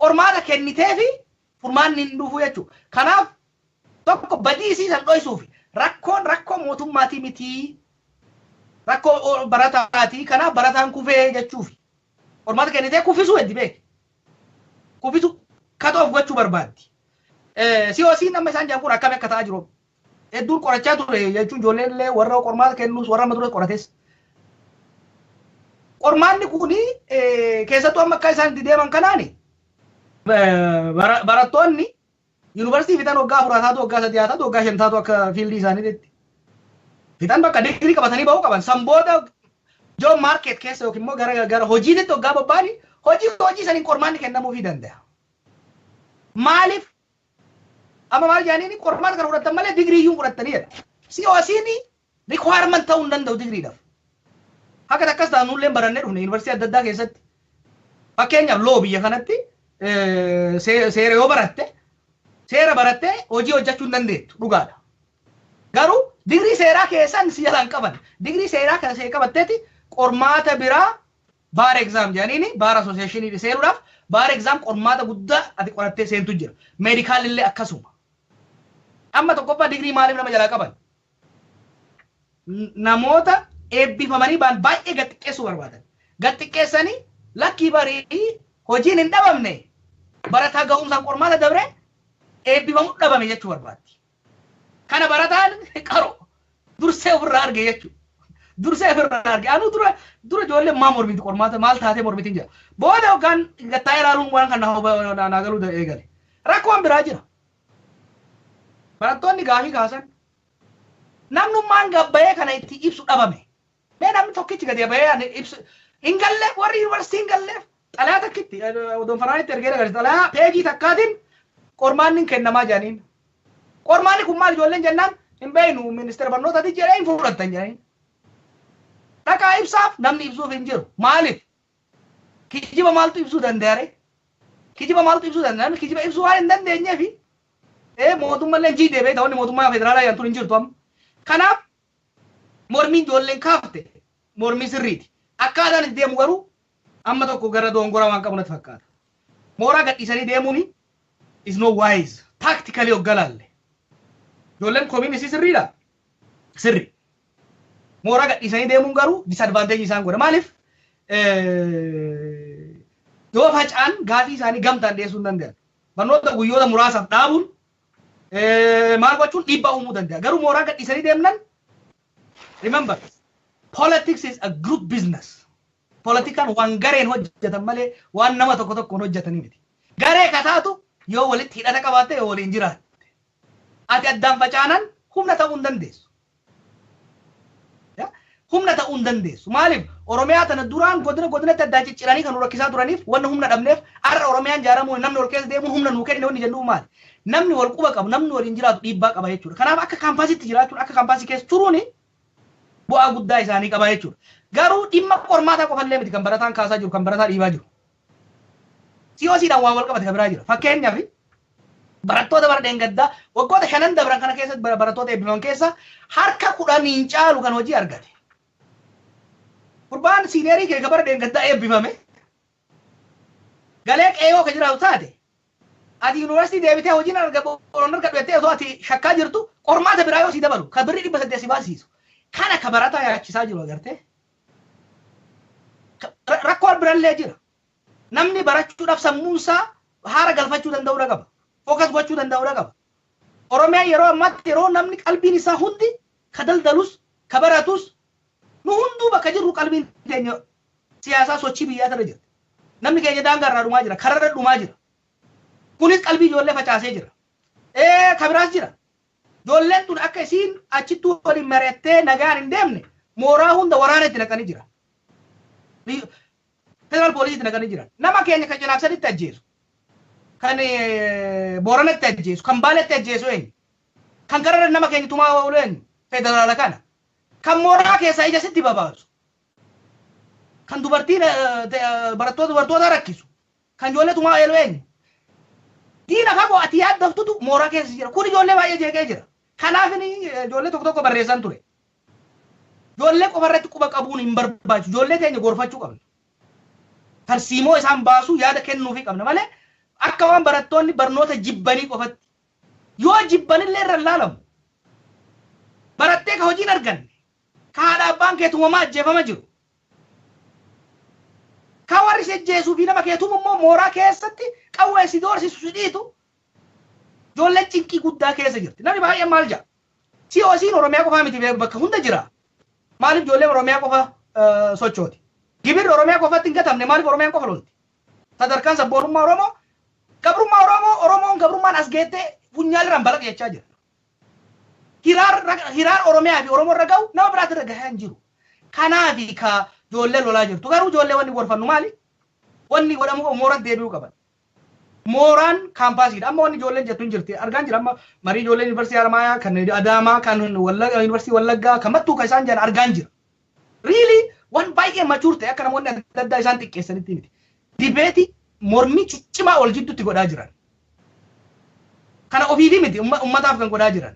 qormaata kennitee fi furmaanni hin dhufu jechuudha. Kanaaf tokko badii isii san dho'isuuf rakkoon rakkoo mootummaatii mitii, rakkoo barataatii, kanaaf barataan kufee jechuufi. Qormaata kennitee kuffisuu heddi beeki. Kuffisu cut off gochuu barbaaddi. COC nama isaan jedhan kun akkam akka ta'aa jiru hedduun qorachaa ture jechuun ijoolleen illee warra qormaata kennus warra amma dura qorates. Qormaanni kuni keessattuu amma akka isaan itti deeman kanaani barattoonni yuunivarsiitii fixan waggaa 4 haa taatu, waggaa 3 haa taatu, waggaa 5 taatu, akka fieldii isaaniitti. Fixan bakka digirii qabatanii bahuu qaban. San booda job market keessa yookiin immoo gara hojiitti waggaa bobba'anii hojii saniin qormaanni kennamuufii danda'a. Maaliif? Amma maal jedhaniini, qormaata kana fudhattan malee digirii iyyuu fudhattanii jedha. COC'n requirement ta'uu hin danda'u digiriidhaaf. Akka takkas taanullee barannee dhufne yuunivarsiitii adda addaa keessatti. Fakkeenyaaf law biyya kanatti seera yoo baratte, seera barattee hojii hojjechuu hin dandeettu, dhugaadha. Garuu digirii seeraa keessan si jalaan qaban. Digirii seeraa kan see qabatteeti qormaata biraa bar exam jedhaniini bar associationii seenuudhaaf bar exam qormaata guddaa ati qorattee seentu jira. Medical illee akkasuma. Amma tokkoffaa digirii maaliif nama jalaa qaban? Namoota eebbifamanii ba'an baay'ee gad xiqqeessuu barbaadan. Gad xiqqeessanii lakkii barii hojiin hin dhabamne, barataa ga'umsaan qormaata dabre eebbifamuu dhabame jechuu barbaaddi. Kana barataan qaroo dursee ofirraa arge jechuudha. Dursee ofirraa arge. Anuu dura dura ijoolleen maa mormiti, qormaata maal taatee mormitiin jira. Booda yookaan gattaa'ee ilaaluun waan kana naa galuu eegale. Rakkoon biraa jira. Barattoonni gaafii kaasan namnummaan gabbayee kana itti ibsu dhabame. Mee namni tokkichi gadi bahee ibsu hin galleef, warri yuunivarsiitii hin galleef xalayaa takkitti odoon faraanitti ergee agarsiisa. Xalayaa peejii takkaatiin qormaanni hin kennamaa jedhaniin. Qormaanni kun maal ijoolleen jennaan, hin beeknu, ministeera barnootaati jedhee hin fudhattan jedhaniin. Dhaqaa ibsaaf, namni ibsuuf hin jiru. Maaliif? Kijiba maaltu ibsuu danda'a ree? Kijiba maaltu ibsuu danda'a? Namni kijiba ibsuu waan hin dandeenyeefi mootummallee jiidhee beekta, wanni mootummaa federaalaa yantuun hin jirtu amma. Kanaaf mormiin ijoolleen kaafte mormii sirriiti. Akkaataan itti deemu garuu amma tokko gara doongoraa waan qabu natti fakkaata. Mooraa gadhiisanii deemuun is no wise. Tactically hoggalaalle. Ijoolleen komiin isii sirriidha. Sirri. Mooraa gadhiisanii deemuun garuu disadvantage isaan godha. Maaliif? Yoo faca'an gaafii isaanii gamtaan dhiyeessuu hin danda'an. Barnoota guyyoota muraasaaf dhaabuun maal gochuun dhiibbaa uumuu danda'a. Garuu mooraa gadhiisanii deemnan, remember, politics is a group business. Politikaan waan gareen hojjetan malee waan nama tokko tokkoon hojjetanii miti. Garee kataatu yoo walitti hidhata qabaatte, yoo waliin jiraatte. Ati addaan facaanan humna ta'uu hin dandeessu. Humna ta'uu hin dandeessu. Maaliif? Oromiyaa tana duraan godina godinatti addaan cicciranii kan nu rakkisaa turaniif wanna humna dhabneef, har'a Oromiyaan ijaaramuun, namni ol keessa deemuun humna nuu kenne wanni jennu maali? Namni wal quba qabu, namni waliin jiraatu dhiibbaa qaba jechuudha. Kanaaf akka kaampaasitti jiraachuun, akka kaampaasii keessa turuun bu'aa guddaa isaanii qaba jechuudha. Garuu dhimma qormaataa qofallee miti kan barataan kaasaa jiru, kan barataa dhiibaa jiru. COCdhaan waan wal qabate kan biraa jira. Fakkeenyaaf, barattoota bara dheengaddaa waggoota 5n dabran kana keessatti barattoota eebbifaman keessa harka 10n caalu kan hojii argate. Gurbaan seniorii kee bara dheengaddaa eebbifame galee qe'ee ka jiraatu taate, ati yuunivarsiitii deebitee hojiin argadhu jettee osoo ati shakkaa jirtu, qormaata biraa yoo si dabalu ka birrii 800 si baasisu kana ka barataa yaachisaa jiru agartee. Rakkoon birallee jira. Namni barachuudhaaf sammuunsaa haara galfachuu danda'uudha qaba. Focus gochuu danda'uudha qaba. Oromiyaan yeroo ammaatti yeroo namni qalbiin isaa hundi, ka daldalus ka baratus, nu hunduu bakka jirru qalbiin keenya siyaasaa sochii biyyaa irra jirti. Namni keenya daangaa irraa dhumaa jira, kararra dhumaa jira. Kunis qalbii ijoollee facaasee jira. Ka biraas jira. Ijoolleen tun akka isiin achittuu waliin mari'attee nagaan hin deemne mooraa hunda waraana itti naqanii jira. Federal poolisii itti naqanii jira. Nama keenya kan Cinaaksanitti ajjeesu, kan Booranatti ajjeesu, kan Baaletti ajjeesu eenyu? Kan kararra nama keenya tumaa oolu eenyu? Federaala kana. Kan mooraa keessaa ija sitti babaasu. Kan dubartii barattoota dubartoota rakkisu. Kan ijoollee tumaa oolu eenyu? Diina fagoo ati yaaddoftutu mooraa keessa jira. Kun ijoollee baay'ee jeeqee jira. Kanaaf ijoollee tokko tokko barreessan ture. Ijoollee qofa irratti quba qabuun hin barbaachisu. Ijoollee keenya gorfachuu qabna. Tarsiimoo isaan baasuu yaada kennuufii qabna malee akka waan barattoonni barnoota jibbanii qofatti. Yoo jibbanillee irra hin laalamu. Barattee ka hojiin arganne, ka haadha abbaan kee tumamaa ajjeefama jiru. Ka warri si ajjeesuu fi nama kee tumu immoo mooraa keessatti qawwee si doorsisu si dhiitu, ijoolleen cinqii guddaa keessa jirti. Namni baay'een maal jedha? COC'n Oromiyaa qofaa miti, bakka hunda jira. Maaliif ijoolleen Oromiyaa qofa sochooti? Gibirri Oromiyaa qofatti hin gatamne, maaliif Oromiyaan qofa lolti? Sadarkaan sabboonummaa Oromoo, gabrummaa Oromoo, Oromoon gabrummaan as geettee funyaan irraan balaqa jechaa jira. Hiraar Oromiyaa fi Oromoo irra gahu nama biraatti irra gahaa hin jiru. Kanaafi ka ijoollee lolaa jirtu. Garuu ijoollee wanni gorfannu maali? Wanni godhamuu qabu mooratti deebi'uu qaban. Mooraan kaampaasiidha. Amma wanni ijoolleen jettu hin jirti. Argaan jira amma marii ijoolleen yuunivarsiitii Haramaayaa, kan Adaamaa, kan Wallaggaa, yuunivarsiitii Wallaggaa, kan Mattuu kan isaan jiran argaan jira. Really. Waan baay'ee mature ta'e, akka namoonni adda addaa isaan xiqqeessanitti miti. Debate mormii ciccimaa wal jidduutti godhaa jiran. Kana ofiifi miti, ummataaf kan godhaa jiran.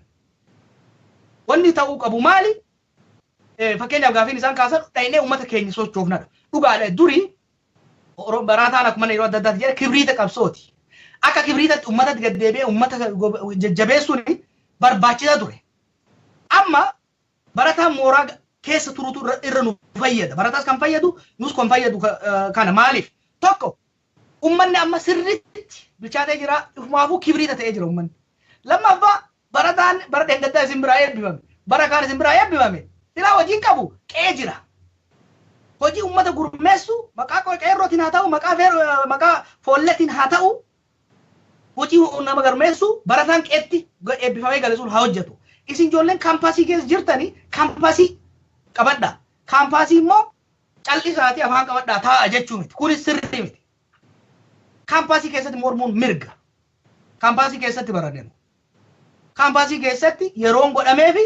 Wanni ta'uu qabu maali? Fakkeenyaaf, gaafiin isaan kaasan dhaynee uummata keenya sochoofnadha. Dhugaadha, durii barataan akkuma yeroo adda addaatti jedha kibriita qabsooti. Akka kibriitatti uummatatti gad deebi'ee uummata jajjabeessuun barbaachisaa ture. Amma barataan mooraa keessa turutu irra nu fayyada. Barataas kan fayyadu, nus kan fayyadu kana maaliif? Tokko, uummanni amma sirriitti bilchaatee jira, ufumaafuu kibriita ta'ee jira uummanni. Lammaffaa, barataan bara dheengaddaa isin biraa eebbifame, bara kaan isin biraa eebbifame, silaa hojiin qabu qe'ee jira. Hojii uummata gurmeessu maqaa qeerrootiin haa ta'u, maqaa foolletiin haa ta'u, hojii nama gurmeessu barataan qe'eetti eebbifamee gale sun haa hojjetu. Isin ijoolleen kaampaasii keessa jirtanii kaampaasii qabadhaa. Kaampaasii immoo cal'isaatii afaan qabadhaa taa'a jechuu miti. Kunis sirrii miti. Kaampaasii keessatti mormuun mirga. Kaampaasii keessatti baranneeru. Kaampaasii keessatti yeroon godhameefi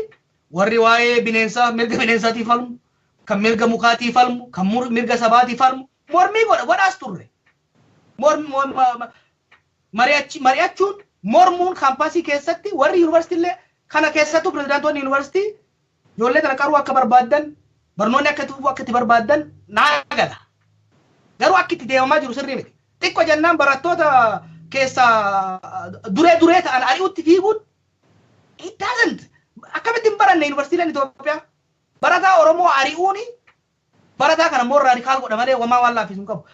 warri waa'ee bineensaa, mirga bineensaatiif falmu, kan mirga mukaatii falmu, kan mirga sabaatii falmu, mormii godha godhaas turre. Mari'achuun, mormuun kaampaasii keessatti warri yuunivarsiitii illee kana keessattuu pirezidaantoonni yuunivarsiitii ijoollee kana qaruu akka barbaaddan, barnoonni akka itti fufu akka itti barbaaddan naa gala. Garuu akka itti deemamaa jiru sirrii miti. Xiqqoo jennaan barattoota keessaa duree duree ta'an ari'utti fiiguun it doesn't, akkamitti hin baranne yuunivarsiitiileen Itoophiyaa. Barataa Oromoo ari'uuni barataa kana immoo radical godha malee wamaa waan laaffisu hin qabu.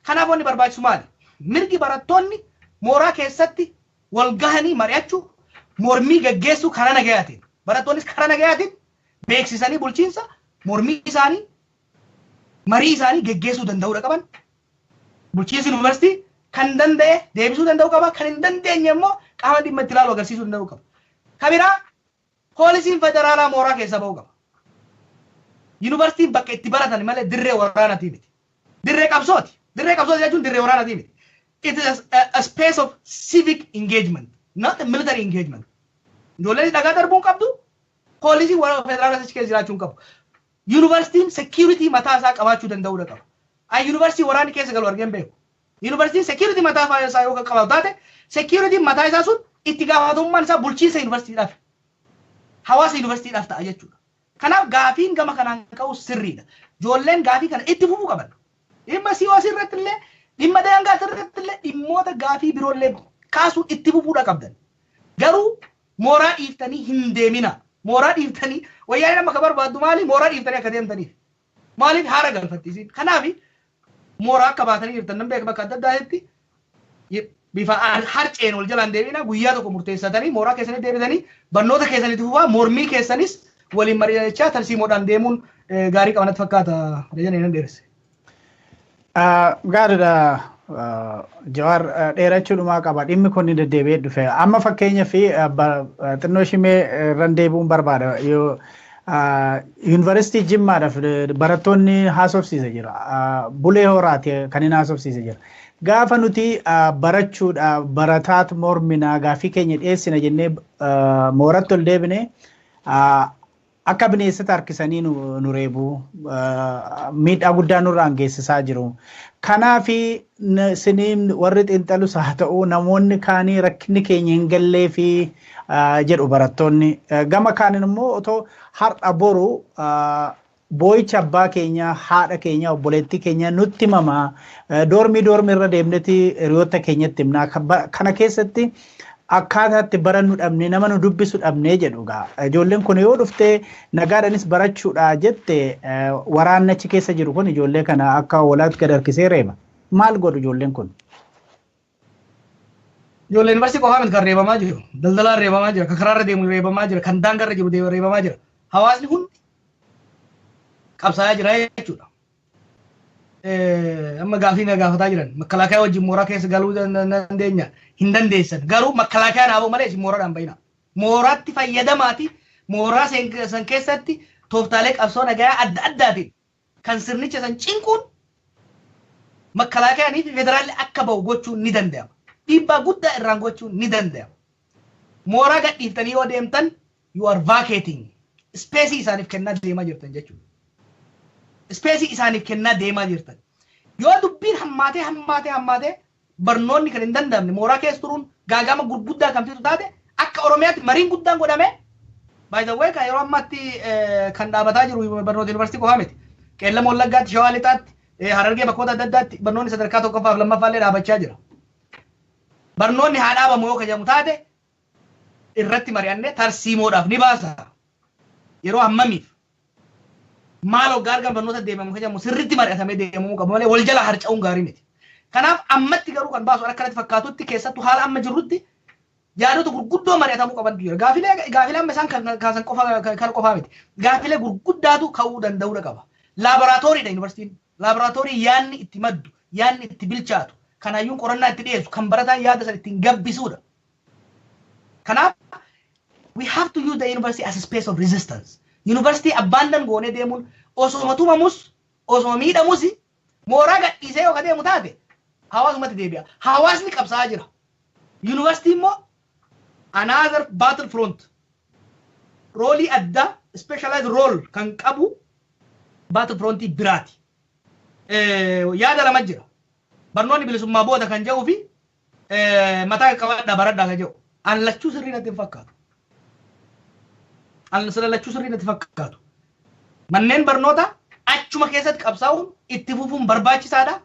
Kanaaf wanni barbaachisu maali? Mirgi barattoonni mooraa keessatti wal gahanii mari'achuu, mormii gaggeessuu karaa nagayaatiin. Barattoonnis karaa nagayaatiin beeksisanii bulchiinsa mormii isaanii, marii isaanii geggeessuu danda'uudha qaban. Bulchiinsi yuunivarsiitii kan danda'e deebisuu danda'u qaba. Kan hin dandeenye immoo qaama dhimma itti ilaalu agarsiisuu danda'u qaba. Kabiraa, poolisiin federaalaa mooraa keessa ba'uu qaba. Yuunivarsiitiin bakka itti baratan malee dirree waraanaatii miti. Dirree qabsooti. Dirree qabsooti jechuun dirree waraanaatii miti. It is a space of civic engagement, not a military engagement. Ijoolleen dhagaa darbuun qabdu, poolisiin waraana federaalaa achi keessa jiraachuu hin qabu. Yuunivarsiitiin security mataa isaa qabaachuu danda'uudha qaba. Ay, yuunivarsiitii waraanni keessa galu argeen beeku. Yuunivarsiitiin security mataa isaa yoo qabaatu taate, security mataa isaa sun itti gaafatamummaan isaa bulchiinsa yuunivarsiitiidhaaf, hawaasa yuunivarsiitiidhaaf ta'a jechuudha. Kanaaf gaafiin gama kanaan ka'u sirriidha. Ijoolleen gaafii kana itti fufuu qaban. Dhimma COC irratti illee, dhimma daangaa irratti illee, dhimmoota gaafii biroollee kaasuun itti fufuudha qabdan. Garuu mooraa dhiiftanii hin deemina. Mooraa dhiiftanii wayyaa nama ka barbaaddu maali? Mooraa dhiiftanii akka deemtaniif. Maaliif haara galfatti isin? Kanaaf mooraa akka baatanii jirtan nan beeka. Bakka adda addaatti bifa harceen wal jalaan deemina. Guyyaa tokko murteessatanii mooraa keessanii deebitanii barnoota keessanitti fufaa, mormii keessanis waliin mari'achaa tarsiimoodhaan deemuun gaarii qabanatti fakkaata. Jedhanii nan dheeresse. Gaariidha. Jawaar, dheerachuudhumaa qaba. Dhimmi kun ni deddeebi'ee dhufe. Amma fakkeenyaa fi xinnoo shimee irran deebi'uun barbaada. Yuunivarsiitii Jimmaadhaaf barattoonni haasofsiisa jira. Bulee Horaati kan inni haasofsiisa jira. Gaafa nuti barachuudha barataat morminaa gaafii keenya dhiyeessina jennee mooratti ol deebine, akka bineensota harkisanii nu reebu, miidhaa guddaa nurraan geessisaa jiru. Kanaafi siniin warri xiinxalus haa ta'u, namoonni kaanii rakkinni keenya hin gallee fi jedhu barattoonni. Gama kaaniin immoo otoo har'a boru boo'icha abbaa keenya, haadha keenya, obboleettii keenya nutti himamaa, doormii doormii irra deemneti hiriyoota keenyatti himnaa, kana keessatti akkaataa itti barannu dhabne, nama nu dubbisu dhabnee jedhu gaa. Ijoolleen kun yoo dhuftee nagaadhaanis barachuudha jette, waraanni achi keessa jiru kun ijoollee kana akka walaatti gad harkisee reeba. Maal godhu ijoolleen kun? Ijoolleen yuunivarsiitii qofaa miti kan reebamaa jiru. Daldalaan reebamaa jira, kan karaarra deemu reebamaa jira, kan daangarra jiru reebamaa jira. Hawaasni hundi qabsaa'aa jira jechuudha. Amma gaafii na gaafataa jiran, makalaakaa wajjin mooraa keessa galuu dandeenya, hin dandeessan. Garuu makalaakaa naafuu malee isin mooraadhaan bayina. Mooraatti fayyadamaati, mooraa san keessatti tooftaalee qabsoo nagayaa adda addaatiin kan sirnicha san cinquun makkalaakaanii fi federaalli akka bahu gochuun ni danda'ama. Dhiibbaa guddaa irraan gochuun ni danda'ama. Mooraa gadhiiftanii yoo deemtan, you are vacating. Space isaaniif kennaa deemaa jirtan jechuudha. Space isaaniif kennaa deemaa jirtan. Yoo dubbiin hammaatee hammaatee hammaatee barnoonni kan hin danda'amne, mooraa keessa turuun gaagama gurguddaa kan fidu taate, akka Oromiyaatti mariin guddaan godhame. By the way, kan yeroo ammaatti kan dhaabataa jiru barnoota yuunivarsiitii qofaa miti. Qeellam Wallaggaatti, Shawaa Lixaatti, Harargee bakkoota adda addaatti barnoonni sadarkaa tokkoffaa fi lammaffaa illee dhaabachaa jira. Barnoonni haa dhaabamu yoo kajamu taate, irratti mari'annee tarsiimoodhaaf ni baasa. Yeroo hammamiif maal hoggaa argan barnoota deemamu kajamu sirriitti mari'atamee deemamuu qabu malee wal jala harca'uun gaarii miti. Kanaaf ammatti garuu kan baasu akkanatti fakkaatutti, keessattuu haala amma jirrutti, yaadota gurguddoo mari'atamuu qabantu jira. Gaafilee amma isaan kaasan qofa kan qofaa miti. Gaafilee gurguddaatu ka'uu danda'uudha qaba. Laaboraatooriidha yuunivarsiitiin. Laaboraatoorii yaadni itti maddu, yaadni itti bilchaatu, kan hayyuun qorannaa itti dhiyeessu, kan barataan yaada sana ittiin gabbisuudha. Kanaaf we have to use the university as a space of resistance. University abandon goonee deemuun osoma tumamus, osoma miidhamus, mooraa gadhiisee yoo deemu taate hawaasumatti deebi'a. Hawaasni qabsaa'aa jira. Yuunivarsiitii immoo another battle front. Roolii addaa, specialized role kan qabu battle frontii biraati. Yaada lama jira. Barnoonni bilisummaa booda kan jedhuu fi mataa qabadhaa baradhaa kan jedhu. An lachuu sirrii natti hin fakkaatu. An lachuu sirrii natti fakkaatu. Manneen barnoota achuma keessatti qabsaa'uun itti fufuun barbaachisaadha.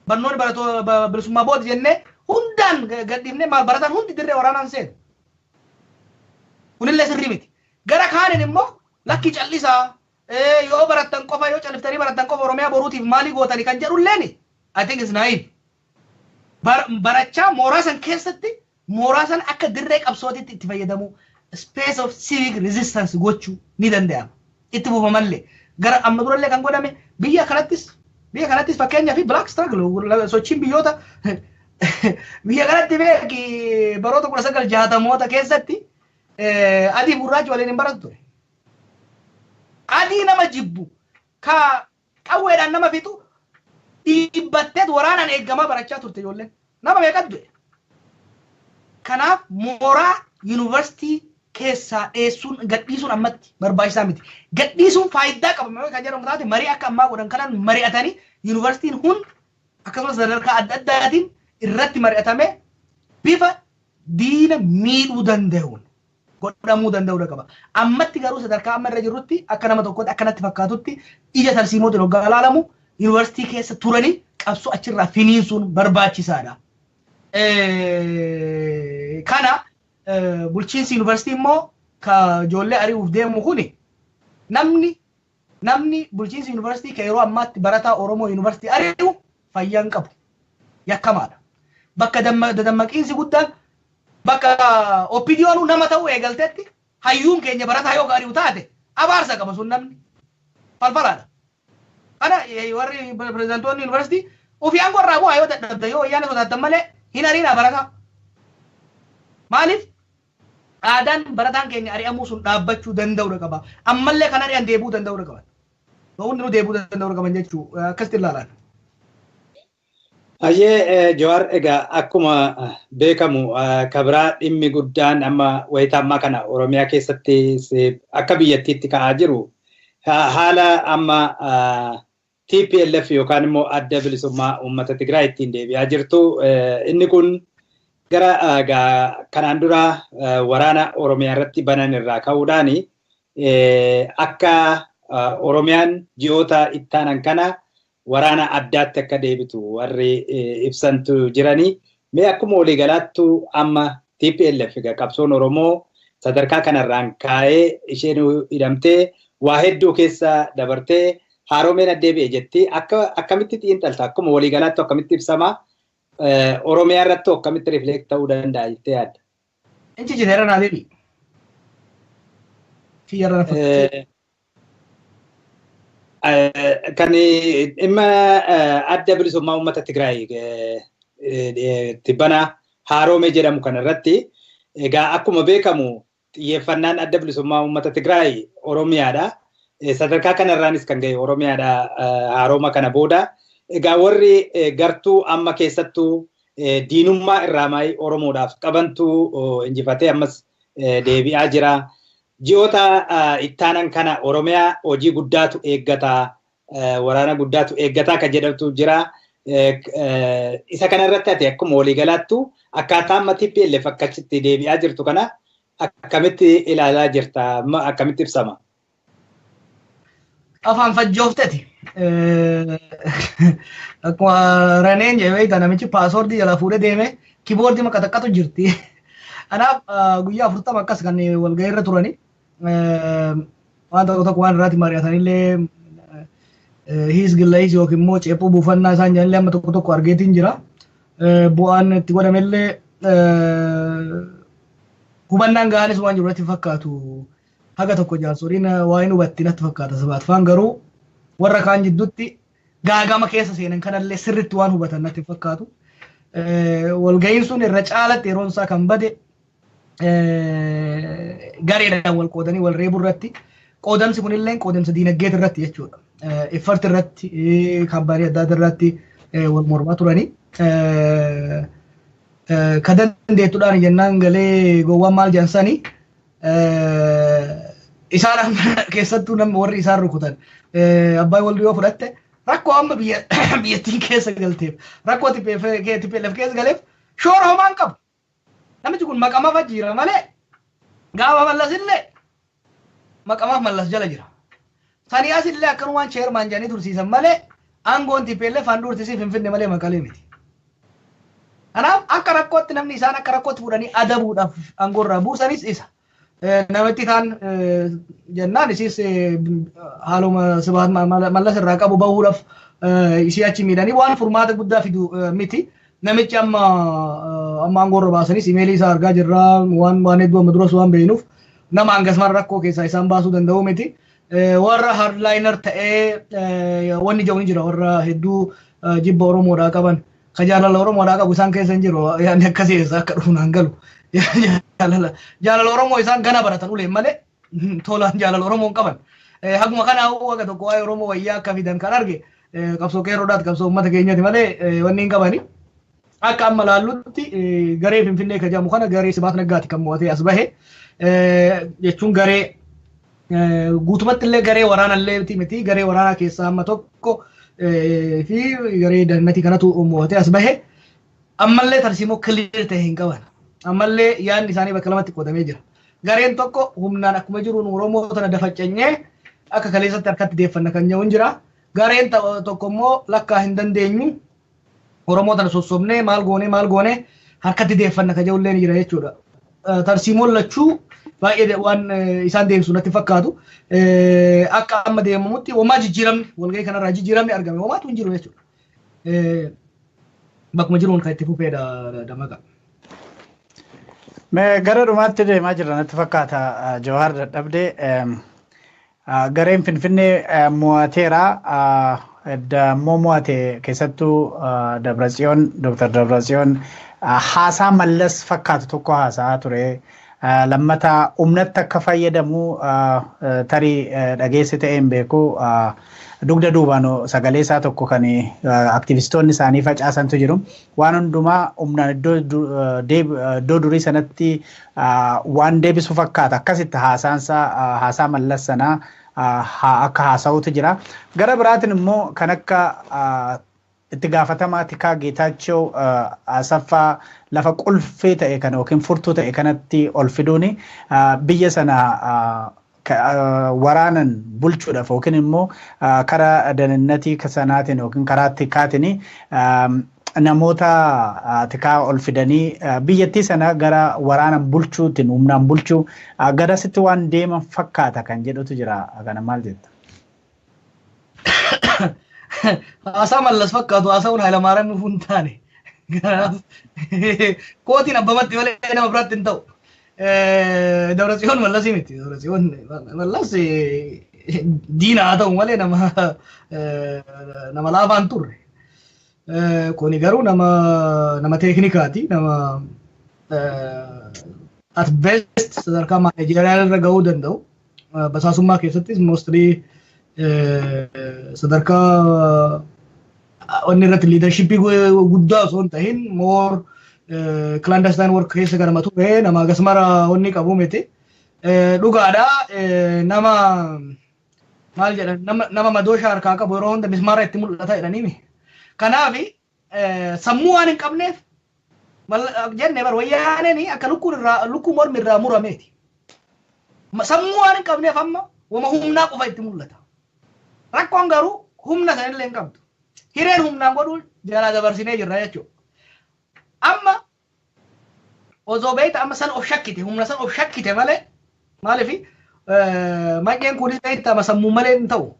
Barnoonni barattoota bilisummaa booda jennee hundaan gadhiifnee maal barataan hundi dirree waraanaan seenu. Kunillee sirrii miti. Gara kaaniin immoo lakki, callisaa, yoo barattan qofa, yoo calliftanii barattan qofa Oromiyaa boruutiif maalii gootanii kan jedhulleeni I think it's naive. Barachaa mooraa san keessatti mooraa san akka dirree qabsootitti itti fayyadamu, space of civic resistance gochuu ni danda'ama. Itti fufamallee gara amma durallee kan godhame biyya kanattis fakkeenyaa fi black struggle, sochiin biyyoota biyya kanatti beeki, baroota 1960moota keessatti adii gurraachi waliin hin baratu ture. Adii nama jibbu ka qawweedhaan nama fixu dhiibbatteet waraanaan eeggamaa barachaa turte ijoolleen. Nama meeqatu du'e? Kanaaf mooraa yuunivarsiitii keessaa dheessuun, gadhiisuun ammatti barbaachisaa miti. Gadhiisuun faayidaa qaba kan jedhamu taate, marii akka ammaa godhan kanaan mari'atanii yuunivarsiitiin hundi akkasumas sadarkaa adda addaatiin irratti mari'atamee bifa diina miidhuu danda'uun godhamuu danda'uudha qaba. Ammatti garuu sadarkaa amma irra jirrutti, akka nama tokkotti akkanatti fakkaatutti, ija tarsiimootiin hoggaa ilaalamu, yuunivarsiitii keessa turanii qabsoo achirraa finiinsuun barbaachisaadha. Kana bulchiinsi yuunivarsiitii immoo ka ijoollee ari'uuf deemu kuni, namni bulchiinsi yuunivarsiitii ka yeroo ammaatti barataa Oromoo yuunivarsiitii ari'u fayyaa hin qabu. Yakkamaadha. Bakka dadammaqiinsi guddaan, bakka OPDOn nama ta'uu eegaltetti, hayyuun keenya barataa yoo ari'u taate abaarsa qaba sun namni. Falfalaadha. Kana warri pirezidaantoonni yuunivarsiitii ofii aangoo irraa bu'aa yoo dadhabda, yoo wayyaana sodaattan malee hin ariinaa barataa. Maaliif aadaan barataan keenya ari'amuu sun dhaabbachuu danda'uudha qaba. Ammallee kan ari'an deebi'uu danda'uudha qaban. Hundinuu deebi'uu danda'uudha qaban jechuu akkasitti ilaalan. Ayyee Jawaar, egaa akkuma beekamu kabraa dhimmi guddaan amma wayitaa ammaa kana Oromiyaa keessatti akka biyyattiitti ka'aa jiru haala amma TPLF yookaan immoo Adda Bilisummaa Uummata Tigraay ittiin deebi'aa jirtu. Inni kun gara kanaan dura waraana Oromiyaa irratti banan irraa ka'uudhaan akka Oromiyaan ji'oota ittaanan kana waraana addaatti akka deebitu warri ibsantu jiranii. Mee akkuma waliigalaattu amma TPLF qabsoon Oromoo sadarkaa kanarraan kaa'ee isheen hidhamtee waa hedduu keessa dabartee haaromeen addeebi'e jetti. Akka akkamitti xiinxalta? Akkuma waliigalaattu akkamitti ibsama? Oromiyaa irratti akkamitti rifleekt ta'uu danda'a jettee yaadda? Inchi jiteera naa deebi. Kiyyarra. Kan dhimma Adda Bilisummaa Uummata Tigraay tibbana haaromee jedhamu kanarratti, egaa akkuma beekamu xiyyeeffannaan Adda Bilisummaa Uummata Tigraay Oromiyaadha. Sadarkaa kanarraanis kan ga'e Oromiyaadha haaroma kana booda. Egaa warri gartuu amma keessattuu diinummaa irraa maayii Oromoodhaaf qabantu injifatee ammas deebi'aa jira. Ji'oota ittaanan kana Oromiyaa hojii guddaatu eeggata. Waraana guddaatu eeggataa kan jedhamtu jira. Isa kanarratti ati akkuma waliigalaattu akkaataa amma TPLF akkasitti deebi'aa jirtu kana akkamitti ilaalaa jirta? Akkamitti ibsama? Afaan fajjoofteti. Akkuma Raneen jedhee beektaa, namichi password jalaa fuudhee deeme keyboard makka takkatu jirti. Kanaaf guyyaa 40 akkas kan walgahii irra turani. Waan tokko tokko waan irratti mari'atanillee, hiis gillaayis yookiin immoo ceephoo buufannaa isaan jedhanillee amma tokko tokko argeetiin jira. Bu'aan itti godhamellee hubannaan ga'anis waan jiru natti fakkaatu. Haga tokko jaarsoliin waa hin hubatti natti fakkaata. Sabaat faan garuu warra kaan jidduutti gaagama keessa seenan kanallee sirriitti waan hubatan natti fakkaatu. Walga'iin sun irra caalatti yeroon isaa kan bade gareedhaan wal qoodanii wal reebuu irratti, qoodamsi kunillee qoodamsa diinagdeet irratti jechuudha. Iffarti irratti, kaampaanii adda addaa irratti wal mormaa turanii. Ka dandeettuudhaan jennaan galee gowwaan maal jansanii isaan keessattuu namni warri isaan rukutan Abbaa Walduu yoo fudhatte, rakkoo amma biyyattiin keessa galteef, rakkoo TPLF keessa galeef shoora homaan qabu. Namichi kun maqamaaf jira malee gaafa Mallas illee maqamaaf Mallas jala jira. Sanii as illee akkanumaan chairman jedhanii tursiisan malee aangoon TPLF handhuurtisii Finfinne malee Maqalee miti. Kanaaf akka rakkootti namni isaan akka rakkootti fuudhanii adabuudhaaf aangoo irraa buusanis isa. Namitti kaan jennaan isis haaluma Sibaat Mallas irraa qabu bahuudhaaf isii achi miidhanii waan furmaata guddaa fidu miti. Namichi amma aangoo irra baasanis email isaa argaa jirra, waan hedduu amma duras waan beeknuuf nama hangasmaan rakkoo keessaa isaan baasuu danda'u miti. Warra hardliner ta'ee wanni jedhu ni jira, warra hedduu jibba Oromoodhaa qaban. Ka jaalala Oromoodhaa qabu isaan keessa hin jiru, yaadni akkasii eessa akka dhufu naan galu. Jaalala Oromoo isaan gana baratan uleen malee tolaan jaalala Oromoo hin qaban. Haguma kana waga tokko waa'ee Oromoo wayyaa akka fidan kan arge qabsoo qeerroodhaati, qabsoo uummata keenyaati malee wanni hin qabani. Akka amma laallutti garee Finfinnee ka jedhamu kana garee Sibaat Naggaati kan mo'atee as bahe jechuun, garee guutumatti illee garee waraanallee miti, garee waraanaa keessaa amma tokko fi garee dannatii kanatu mo'atee as bahe. Ammallee tarsiimoo clear ta'e hin qaban. Ammallee yaadni isaanii bakka lamatti qoodamee jira. Gareen tokko humnaan akkuma jiruun Oromoo tana dafacanyee akka kaleessatti harkatti deeffanna kan jedhu jira. Gareen tokko immoo lakkaa hin dandeenyu, Oromoo tana sossobnee maal goonee maal goonee harkatti deeffanna kan jedhu illee ni jira jechuudha. Tarsiimoon lachuu baay'ee waan isaan deemsu natti fakkaatu. Akka amma deemamutti homaa jijjiiramni walgahii kanarraa jijjiiramni argame homaatu hin jiru jechuudha. Bakkuma jiruun kan itti fufeedha, Damaqa. Mee gara dhumaatti deemaa jirra natti fakkaata, Jawaar dadhabdee. Gareen Finfinnee mo'ateera. Immoo mo'ate keessattuu Dabratsiyoon, Dr. Dabratsiyoon haasaa Mallas fakkaatu tokko haasa'aa ture. Lammata humnatti akka fayyadamu tarii dhageesse ta'ee hin beeku. Dugda duubaan sagalee isaa tokko kan aktivistoonni isaanii facaasantu jiru. Waan hundumaa humnaan iddoo durii sanatti waan deebisu fakkaata. Akkasitti haasaansaa haasaa Mallas sanaa akka haasa'utu jira. Gara biraatiin immoo kan akka itti gaafatamaa tikaa Geetaachoo Asaffaa lafa qulfii ta'e kana yookiin furtuu ta'e kanatti ol fiduuni biyya sana waraanan bulchuudhaaf yookiin immoo karaa daninnatii sanaatiin yookiin karaa tikaatiin namoota tikaa ol fidanii biyyattii sana gara waraanan bulchuutiin humnaan bulchuu garasitti waan deeman fakkaata kan jedhutu jira. Kana maal jetta? Haasaa Mallas fakkaatu haasa'uun Hayilamaariyaam nuuf hin taane. Kootiin abbamatti malee nama biraatti hin ta'u. Dabratsiyoon Mallasii miti. Dabratsiyoon Mallas diina haa ta'u malee nama laafaan turre. Kuni garuu nama teeknikaati. Nama at best sadarkaa managerial irra gahuu danda'u. Basaasummaa keessattis mostly sadarkaa wanni irratti leadership guddaa osoo hin tahin more clandestine work keessa ganama ture, nama gasmara wanni qabu miti. Dhugaadha, nama Maal jedhan, nama madooshaa harkaa qabu yeroo hunda mismaara itti mul'ata jedhaniimi. Kanaaf sammuu waan hin qabneef jenne bar, Wayyaaneen akka lukkuun irraa, lukkuu mormi irraa murameeti. Sammuu waan hin qabneef amma wama humnaa qofa itti mul'ata. Rakkoon garuu humna sanillee hin qabdu. Hireen humnaan godhuu jalaa dabarsinee jirra jechuudha. Amma osoo beekta amma san of shakkite, humna san of shakkite malee, maaliif maqeen kunis beekta amma sammuu malee hin ta'u.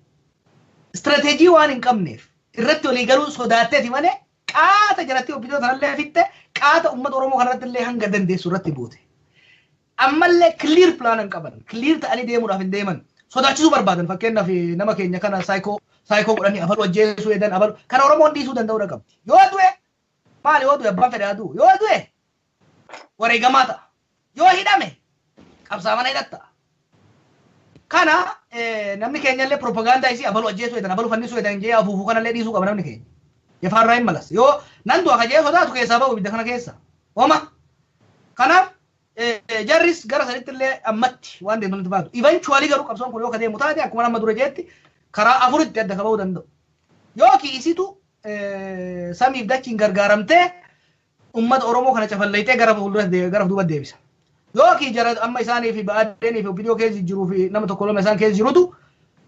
Istirateejii waan hin qabneef irratti walii galuu sodaatteeti malee qaata jalatti obbitoo sanallee fitte, qaata uummata Oromoo kanarratti illee hanga dandeessu irratti buute. Ammallee clear plan hin qaban. Clear ta'anii deemuudhaaf hin deeman. Sodaachisuu barbaadan. Fakkeenyaaf nama keenya kana saayikoo saayikoo godhanii abalu ajjeesuu eedan, abalu kana Oromoon dhiisuu danda'uudha qabdi. Yoo du'e maali, yoo du'e abbaan fedhe haa du'u. Yoo du'e wareegamaa ta'a. Yoo hidhame qabsaa mana hidhatta. Kana namni keenya illee propagaandaa isii abalu ajjeesuu eedan, abalu fannisuu eedan jee afuufuu kanallee dhiisuu qaba namni keenya. Yafaarraa hin malas. Yoo nan du'a kajee sodaatu keessaa ba'u ibidda kana keessa. Homa. Kanaaf jarris gara sanitti illee ammatti waan deemtu natti baatu. Eventually garuu qabsoon kun yoo ka deemu taate, akkuma amma dura jeetti, karaa afuritti adda ka ba'uu danda'u. Yookiin isitu samiif dachiin gargaaramtee uummata Oromoo kana cafallaytee gara fuuldura gara duuba deebisa. Yookiin jara amma isaanii fi ba'aadeenii fi OPDO keessa jiruu fi nama tokko lama isaan keessa jirutu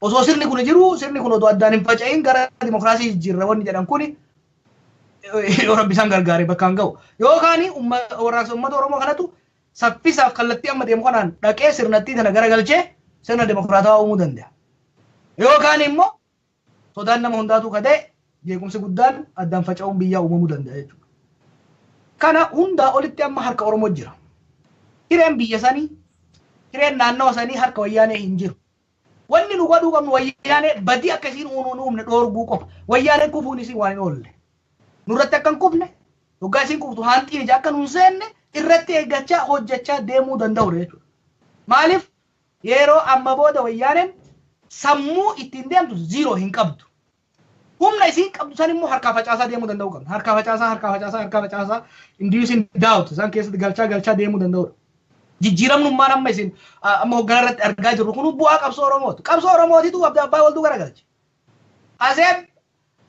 osoo sirni kun jiru, sirni kun odoo addaan hin faca'in gara dimokiraasii jijjiirra wanni jedhan kuni yoo Rabbi isaan gargaare bakkaan ga'u. Yookaan warraaqsa uummata Oromoo kanatu saffisaaf kallattii amma deemu kanaan dhaqee sirnattii tana garagalchee sirna dimokiraatawaa uumuu danda'a. Yookaan immoo sodaan nama hundaatu ka ta'e jeequmsi guddaan addaan faca'uun biyyaa uumamuu danda'a jechuudha. Kana hundaa olitti amma harka Oromoo jira. Hireen biyya sanii, hireen naannawa sanii harka Wayyaanee hin jiru. Wanni nu godhuu qabnu Wayyaanee badii akka isiin uumuu uumne dhoorguu qofa. Wayyaaneen kufuun isii waan hin oolle. Nurratti akka hin kufne, hoggaa isiin kuftu haanxiin ija akka nu hin seenne irratti eeggachaa hojjechaa deemuu danda'udha jechuudha. Maaliif, yeroo amma booda Wayyaaneen sammuu ittiin deemtu zero hin qabdu. Humna isiin qabdu san immoo harkaa facaasaa deemuu danda'uu qabna. Harkaa facaasaa, harkaa facaasaa, harkaa facaasaa, inducing doubt isaan keessatti galchaa galchaa deemuu danda'udha. Jijjiiramnummaan amma isin amma hoggana irratti argaa jirru kun bu'aa qabsoo Oromooti. Qabsoo Oromootitu abbaa walduu garagalche. Azeeb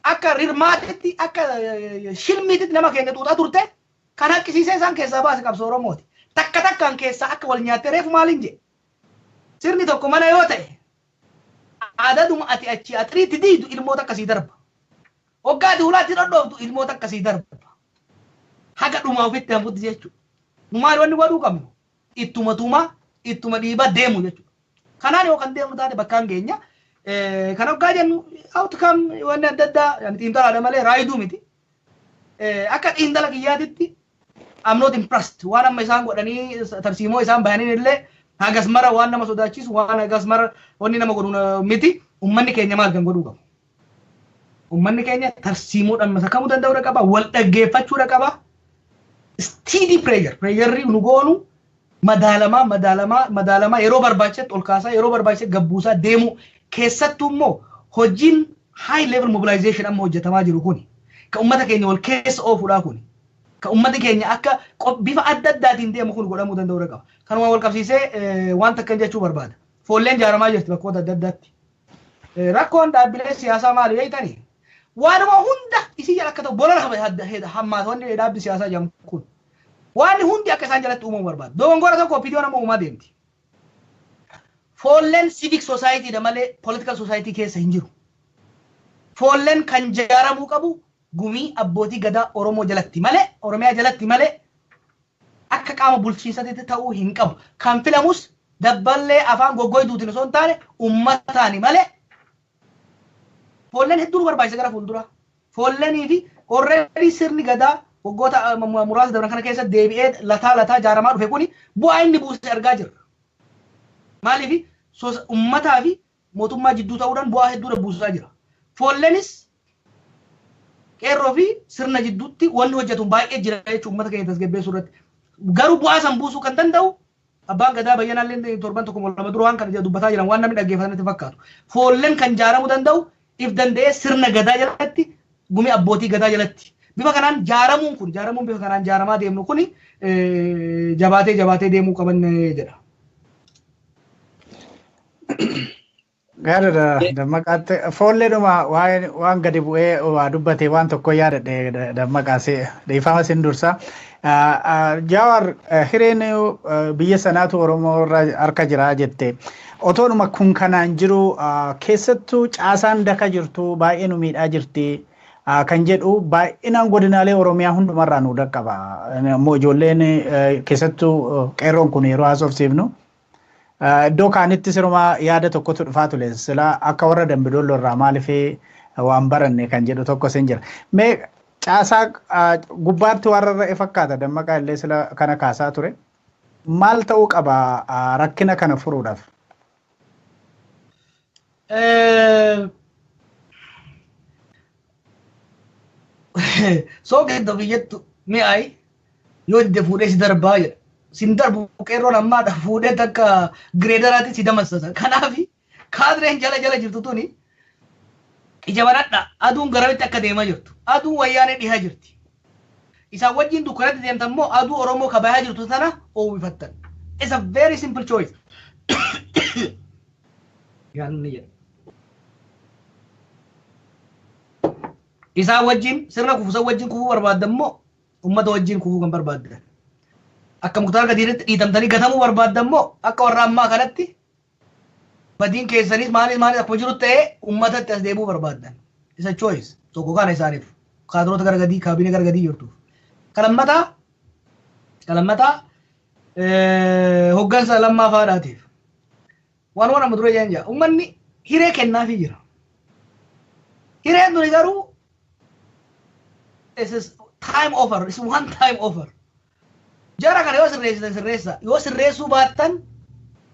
akka rirmaatitti, akka shilmiititti nama keenya xuuxaa turte, kan haqqisiisee isaan keessaa baase qabsoo Oromooti. Takka takkaan keessaa akka wal nyaattee, reefu maaliin jedhe? Sirni tokko mana yoo ta'e, adaduma ati achi axiriitti diidu ilmoota akkasii darba. Hoggaa ati ulaatti dhodhooftu ilmoota akkasii darba. Haga dhumaa ofitti hafutti jechuudha. Nu maal wanni godhuu qabnu? Ittuma tumaa, ittuma dhiibaa deemu jechuudha. Kanaan yoo kan deemnu taate bakkaan geenya. Kan hoggaa jennu outcome wanni adda addaa xiinxalaadha malee raayiduu miti. Akka xiinxala kiyyaatitti I'm not impressed. Waan amma isaan godhanii, tarsiimoo isaan bayaniin illee hagas mara waan nama sodaachisu, waan hagas mara wanni nama godhu miti. Uummanni keenya maal kan godhuu qabu? Uummanni keenya tarsiimoodhaan masakamuu danda'uu qaba. Wal dhaggeeffachuudha qaba. Steady pressure. Pressurri nu goonu madaalamaa, madaalamaa, madaalamaa, yeroo barbaachisetti ol kaasaa, yeroo barbaachisetti gabbuusaa deemuu. Keessattuu immoo hojiin high level mobilization amma hojjetamaa jiru kuni, ka uummata keenya wal keessa oofuudhaa kuni, ka uummati keenya akka bifa adda addaatiin deemu kun godhamuu danda'uu qaba. Kanuma wal qabsiisee waan takkan jechuu barbaada. Foolleen ijaaramaa jirti bakkoota adda addaatti. Rakkoon dhaabbilee siyaasaa maali beektanii? Waanuma hunda isii jala akka ta'u bolala hammaatonni dhaabbii siyaasaa jedhamu kun. Waan hundi akka isaan jalatti uumamu barbaada. Dogongora tokko OPDO nama uumaa deemti. Foolleen civic society dha malee political society keessa hin jiru. Foolleen kan ijaaramuu qabu gumii abbootii gadaa Oromoo jalatti malee, Oromiyaa jalatti malee akka qaama bulchiinsatti ta'uu hin qabu. Kan filamus dabballee afaan goggoytuutiin osoo hin taane uummataani malee. Foolleen hedduu nu barbaachisa gara fuulduraa. Foolleenii fi already sirni gadaa waggoota muraasa dabran kana keessa deebi'ee lataa lataa ijaaramaa dhufe kuni bu'aa inni buuse argaa jirra. Maaliif, uummataa fi mootummaa jidduu ta'uudhaan bu'aa hedduu buusaa jira. Foolleenis qeerroo fi sirna jidduutti wanni hojjetu baay'ee jira jechuudha uummata keenya tasgabbeessuu irratti. Garuu bu'aa san buusuu kan danda'u, abbaan gadaa Bayyanaallee torban tokko lama dura waan kana dubbataa jiran, waan namni dhaggeeffatanitti fakkaatu. Foolleen kan jaaramuu danda'u if danda'ee sirna gadaa jalatti, gumii abbootii gadaa jalatti. Bifa kanaan jaaramuun kun, jaaramuun bifa kanaan jaaramaa deemnu kuni jabaatee jabaatee deemuu qaban jedha. Gaariidha Dammaqaatti foolleedhuma waan gadi bu'ee waa dubbate waan tokko yaadadhe Dammaqaas dhiifama sin dursa. Jawaar, hireen biyya sanaatu Oromoo irra harka jira jette. Otoonuma kun kanaan jiru keessattuu caasaan daka jirtu baay'ee nu miidhaa jirti kan jedhu baay'inaan godinaalee Oromiyaa hundumarraa nu dhaqqaba. Immoo ijoolleen, keessattuu qeerroon kun yeroo haasofsiifnu, iddoo kaanitti sirumaa yaada tokkotu dhufaa ture. Sila akka warra Dambidolloo irraa maaliif waan baranne kan jedhu tokko sin jira. Mee caasaa gubbaatti warra irra fakkaata, Dammaqaa illee sila kana kaasaa ture. Maal ta'uu qaba rakkina kana furuudhaaf? Soogidda biyyattu mi'aayi yoo didde fuudhee si darbaa jedha. Sin darbu, qeerroon ammaadha fuudhee takka gireedaraatti si damassasa. Kanaaf kaadreen jala jala jirtu tuni ija banadha, aduun garamitti akka deemaa jirtu. Aduun Wayyaanee dhihaa jirti. Isaan wajjin dukkanatti deemtan immoo aduu Oromoo kabayaa jirtu tana oowwifattan. It's a very simple choice. Yaanni jedha. Isaan wajjin sirna kufusan wajjin kufuu barbaaddan immoo uummata wajjin kufuu kan barbaaddan. Akka Muktaar Kadiiritti dhiitamtanii gatamuu barbaaddan immoo akka warra ammaa kanatti badiin keessanis maalis maalis akkuma jiru ta'ee uummatatti as deebi'uu barbaaddan. Isa choice tokko kana isaaniif kaadiroota gara gadii, kaabinee gara gadii jirtuuf. Kan lammataa hoggansa Lammaa faadhaatiif. Waan amma dura jedhan jira. Uummanni hiree kennaafii jira. Hireen tuni garuu this is time over. It's one time over. Jara kana yoo sirreessitan sirreessa. Yoo sirreessuu baattan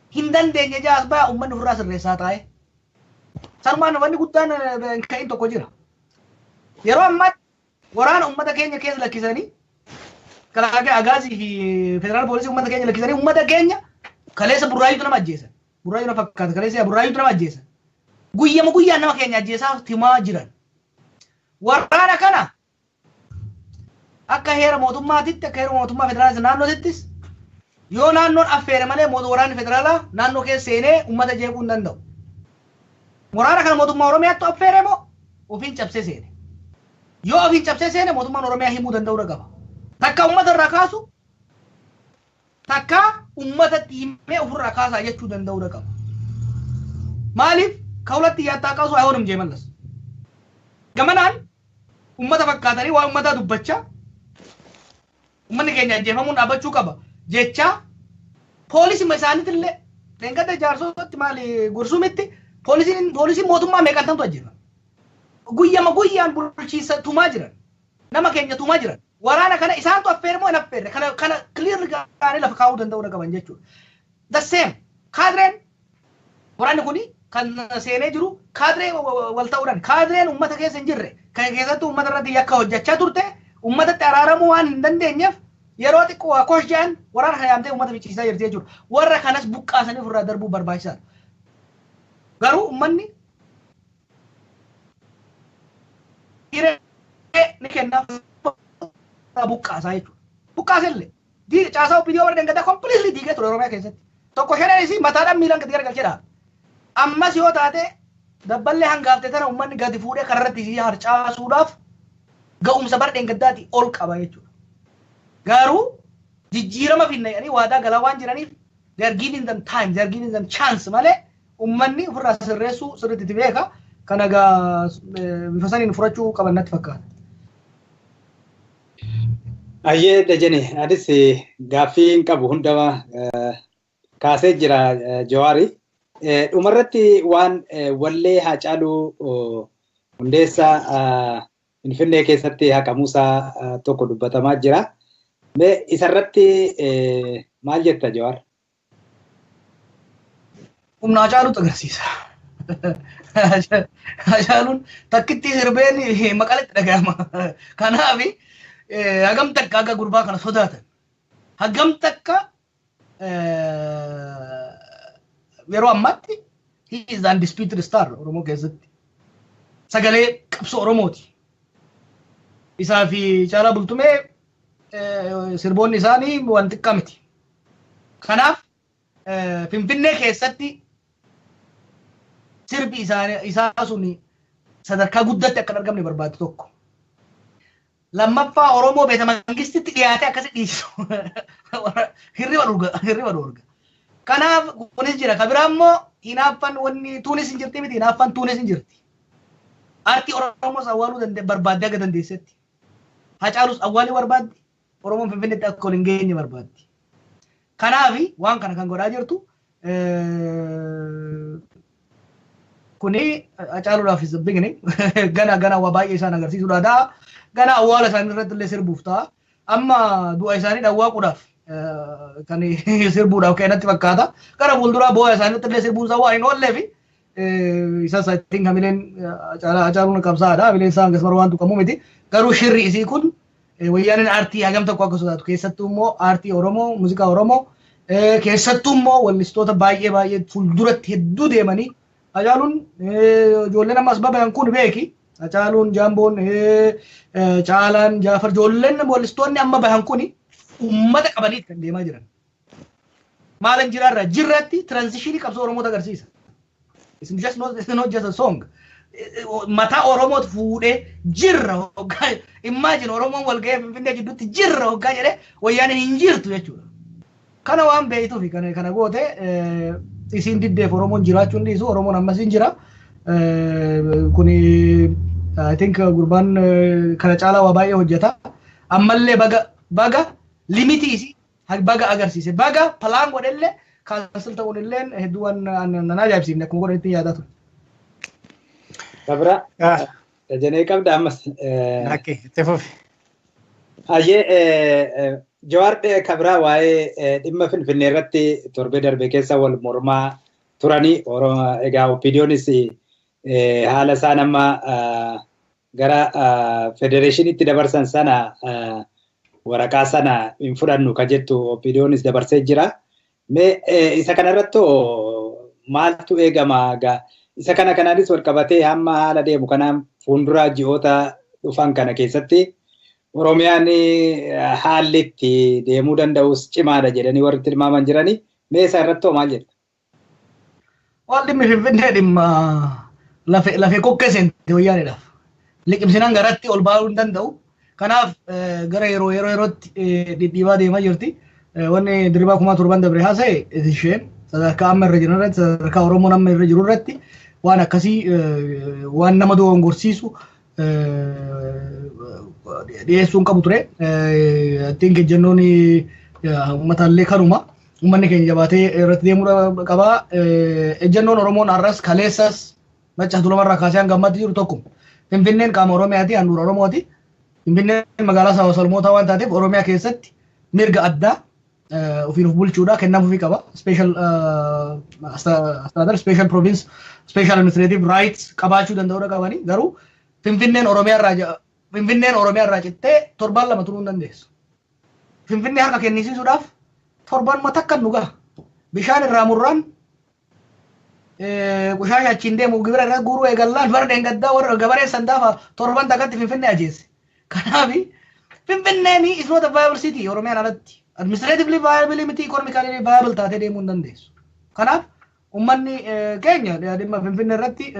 hin dandeenye jaas baya, uummanni ofirraa sirreessaa taa'e. Sanumaan wanni guddaan hin ka'in tokko jira. Yeroo ammaatti waraana uummata keenya keessa lakkisanii, kalaaqee agaazii fi federaal poolisii uummata keenya lakkisanii, uummata keenya kaleessa Burraayyuutu nama ajjeesan. Burraayyuu na fakkaata, kaleessa Burraayyuutu nama ajjeesan. Guyyama guyyaan nama keenya ajjeesaa timaa jiran. Waraana kana akka heera mootummaatitti, akka heera mootummaa federaalaa naannootittis, yoo naannoon affeere malee waraanni federaalaa naannoo keessa seenee uummata jeequu hin danda'u. Waraana kana mootummaa Oromiyaatti affeere moo ofiin cabsee seene? Yoo ofiin cabsee seene, mootummaan Oromiyaa himuu danda'uu qaba. Takka uummata irraa kaasu, takka uummatatti himee ofirraa kaasaa jechuu danda'uu qaba. Maaliif kawulatti yaattaa kaasu አይሆንም jee Mallas. Gamanaan uummata fakkaatanii waa uummataa dubbachaa, uummanni keenya ajjeefamuun dhaabbachuu qaba jechaa, poolisii isaaniitillee dheengadda Jaarsootti maali Gursumitti poolisiin mootummaa meeqantamtu ajjeefame. Guyyama guyyaan bulchiinsa tumaa jiran. Nama keenya tumaa jiran. Waraana kana isaantu affeere moo hin affeerre? Kana clearly gaanii lafa kaa'uu danda'uu qaban jechuudha. The same kaadireen waraanni kuni kan seenee jiru kaadiree wal ta'uudhaan, kaadireen uummata keessa hin jirre kan keessattuu uummata irratti yakka hojjechaa turte uummatatti araaramuu waan hin dandeenyeef yeroo xiqqoo waa kosh jedhan waraana kana yaamtee uummata ficcisiisaa jirti jechuudha. Warra kanas buqqaasanii ofirraa darbuu barbaachisaadha. Garuu uummanni hiree ni kennaaf, buqqaasaa jechuudha. Buqqaasellee caasaa OPDO warra dangadaa completely diigee ture Oromiyaa keessatti. Tokko shaneenis mataadhaan miilaan gadi garagalchee dhaaba. Ammas yoo taate dabballee hangaafte tana uummanni gadi fuudhee kararratti isii harcaasuudhaaf ga'umsa bara dheengaddaati ol qaba jechuudha. Garuu jijjiirama finna jedhanii waadaa galaa waan jiraniif they are giving them time, they are giving them chance malee uummanni ofirraa sirreessuu sirriitti itti beeka. Kana egaa bifa saniin furachuu qaban natti fakkaata. Ayyee Dajane, anis gaaffii hin qabu, hunda kaasee jira Jawaari. Dhumarratti waan wallee Haacaaluu Hundeessaa Finfinnee keessatti haqamuusaa tokko dubbatamaa jira. Mee isarratti maal jetta, Jawaar? Humna Haacaaluutu agarsiisa. Haacaaluun takkitti sirbeen Maqaletti dhaga'ama. Kanaaf hagam takka akka gurbaa kana sodaatan. Hagam takka yeroo ammaatti he is the undisputed star Oromoo keessatti. Sagalee qabsoo Oromooti. Isaa fi Caalaa Bultumee sirboonni isaanii waan xiqqaa miti. Kanaaf Finfinnee keessatti Sirbi isaa sun sadarkaa guddatti akka hin argamne barbaaddi tokko. Lammaffaa, Oromoo beeta mangistitti dhiyaatee akkasi dhiisu. Hirriba dhorga, hirriba dhorga. Kanaaf kunis jira. Ka biraa immoo hinaaffan wanni tuunis hin jirti miti, hinaaffan tuunis hin jirti. Aartii Oromoos awwaaluu barbaaddee akka dandeessetti. Hacaalus awwaaluu barbaaddi. Oromoon Finfinneetti akka ol hin geenye barbaaddi. Kanaaf waan kana kan godhaa jirtu kuni Hacaaluudhaaf is the beginning. Gana gana waa baay'ee isaan agarsiisuudha ta'a. Gana awwaala isaanii irratti illee sirbuuf ta'a. Amma du'a isaanii dhawwaaquudhaaf kan sirbuudhaaf ka'e natti fakkaata. Gara fuulduraa boo'a isaanii irratti illee sirbuun isaa waan hin oollee fi isas I think hamileen Hacaaluun qabsaa'aadha. Hamileen isaa hangas waan tuqamu miti. Garuu shirri isii kun wayyaaneen aartii hagam tokko akka sodaatu, keessattuu immoo aartii Oromoo, muuziqaa Oromoo, keessattuu immoo wallistoota baay'ee baay'ee fuulduratti hedduu deemanii, Hacaaluun, ijoolleen ammas babayan kun beeki. Hacaaluun, Jaamboon, Caalaan, Jaafar, ijoolleen wallistoonni amma bahan kun uummata qabaniit kan deemaa jiran. Maalan jiraarra jirratti transition qabsoo Oromoota agarsiisa. It's not just a song. Mataa Oromoot fuudhee jirra hoggaa, imagine Oromoon wal ga'ee Finfinnee jidduutti jirra hoggaa jedhee, wayyaaneen hin jirtu jechuudha. Kana waan beektuuf kana goote. Isiin diddeef Oromoon jiraachuu hin dhiisu. Oromoon ammas hin jira. Kuni I think gurbaan kana caalaa waa baay'ee hojjeta. Ammallee baga baga limitii isii baga agarsiise, baga plan godhellee cancel ta'uun illee hedduu waan nan ajaa'ibsiifne akkuma godhanitti yaadaa ture. Kabira, Dajanee qabda ammas. Lakki, itti fufi. Ayyee, Jawaar, Kabira, waa'ee dhimma Finfinnee irratti torbee darbe keessa wal mormaa turanii, egaa OPDOnis haala isaan amma gara federeeshiniitti dabarsan sana, waraqaa sana hin fudhannu ka jettu OPDOnis dabarsee jira. Mee isa kanarratti maaltu eegama? Isa kana kanaanis wal qabatee hamma haala deemu kanaan fuuldura ji'oota dhufan kana keessatti Oromiyaan haalli itti deemuu danda'us cimaadha jedhanii warri tilmaaman jiranii. Mee isa irratti hoo maal jetta? Waan dhimmi Finfinnee dhimma lafee kokkee seente wayyaanidhaaf. Liqimsinaan garatti ol baa'uu hin danda'u. Kanaaf gara yeroo yerootti dhidhiibaa deemaa jirti. Wanni Dirribaa Kumaa torban dabre haasa'e isheen sadarkaa amma irra jiran irratti, sadarkaa Oromoon amma irra jiru irratti waan akkasii waan nama dogongorsiisu dhiyeessuu hin qabu ture. Ittiin ejjennoon uummataallee kanuma. Uummanni keenya jabaatee irratti deemuu qaba. Ejjennoon Oromoon har'as kaleessas Macca Tuulamarraa kaasee hanga ammaatti jiru tokkuma. Finfinneen qaama Oromiyaati, handhuura Oromooti. Finfinneen magaalaa saba sablammootaa waan taateef Oromiyaa keessatti mirga addaa ofiin of bulchuudha kennamuufii qaba. Special special province, special administrative rights qabaachuu danda'uudha qabani. Garuu Finfinneen Oromiyaa irraa cittee torbaan 2 turuu hin dandeessu. Finfinnee harka kennisiisuudhaaf torban takka nu gaha. Bishaan irraa murraan, qushaasha achiin deemu gibira irra guuruu eegallaan, bara dheengaddaa warra gabaree sandaafa torban takkatti Finfinnee ajeesse. Kanaaf Finfinneen is not a viable city Oromiyaan alatti. Administratively viable miti, economically viable taatee deemuu hin dandeessu. Kanaaf uummanni keenya dhimma Finfinnee irratti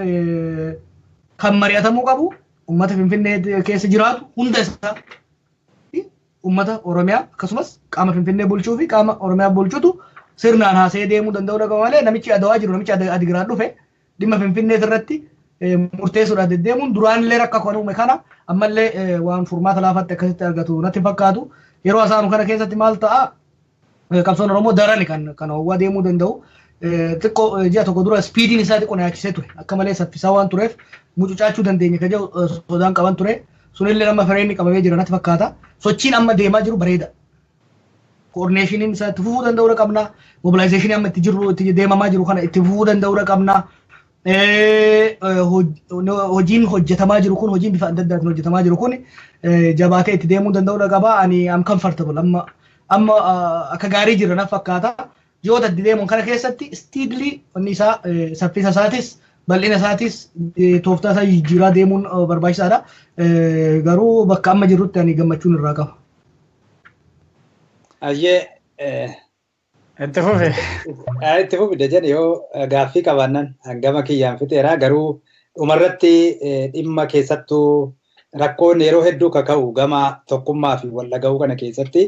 kan mari'atamuu qabu uummata Finfinnee keessa jiraatu hunda isaa, uummata Oromiyaa, akkasumas qaama Finfinnee bulchuu fi qaama Oromiyaa bulchutu sirnaan haasa'ee deemuu danda'uu qaba malee namichi Adawaa jiru, namichi Adigiraat dhufe dhimma Finfinnee irratti murteessuudhaaf deddeemuun duraanillee rakkoo kan uume kana ammallee waan furmaata laafatti akkasitti argatu natti fakkaatu. Yeroo haasa'amu kana keessatti maal ta'a? Qabsoon Oromoo darani kan hawwaa deemuu danda'u. Xiqqoo ji'a tokko dura speediin isaa xiqqoo na yaachisee ture. Akka malee saffisaa waan tureef mucucaachuu dandeenya ka jedhu sodaan qaban ture. Sunillee amma fireenni qabamee jira natti fakkaata. Sochiin amma deemaa jiru bareeda. Coordinationiin isaa itti fufuu danda'uu qabna. Mobilizationii amma itti jirru, itti deemamaa jiru kana itti fufuu danda'uu qabna. Hojiin hojjetamaa jiru kun, hojiin bifa adda addaatiin hojjetamaa jiru kun jabaatee itti deemuu danda'uu qaba. Ani am comfortable, amma akka gaarii jira na fakkaata. Ji'oota itti deemuun kana keessatti steadily wanni isaa saffisa isaatis, bal'ina isaatis, tooftaa isaa jijjiiraa deemuun barbaachisaadha. Garuu bakka amma jirrutti ani gammachuun irraa qaba. Ayyee. Itti fufi. Itti fufi Dajan, yoo gaaffii qabaannan hangama kiyyaan fixeera, garuu dhumarratti dhimma keessattuu rakkoon yeroo hedduu kaka'u gama tokkummaa fi wal dhaga'uu kana keessatti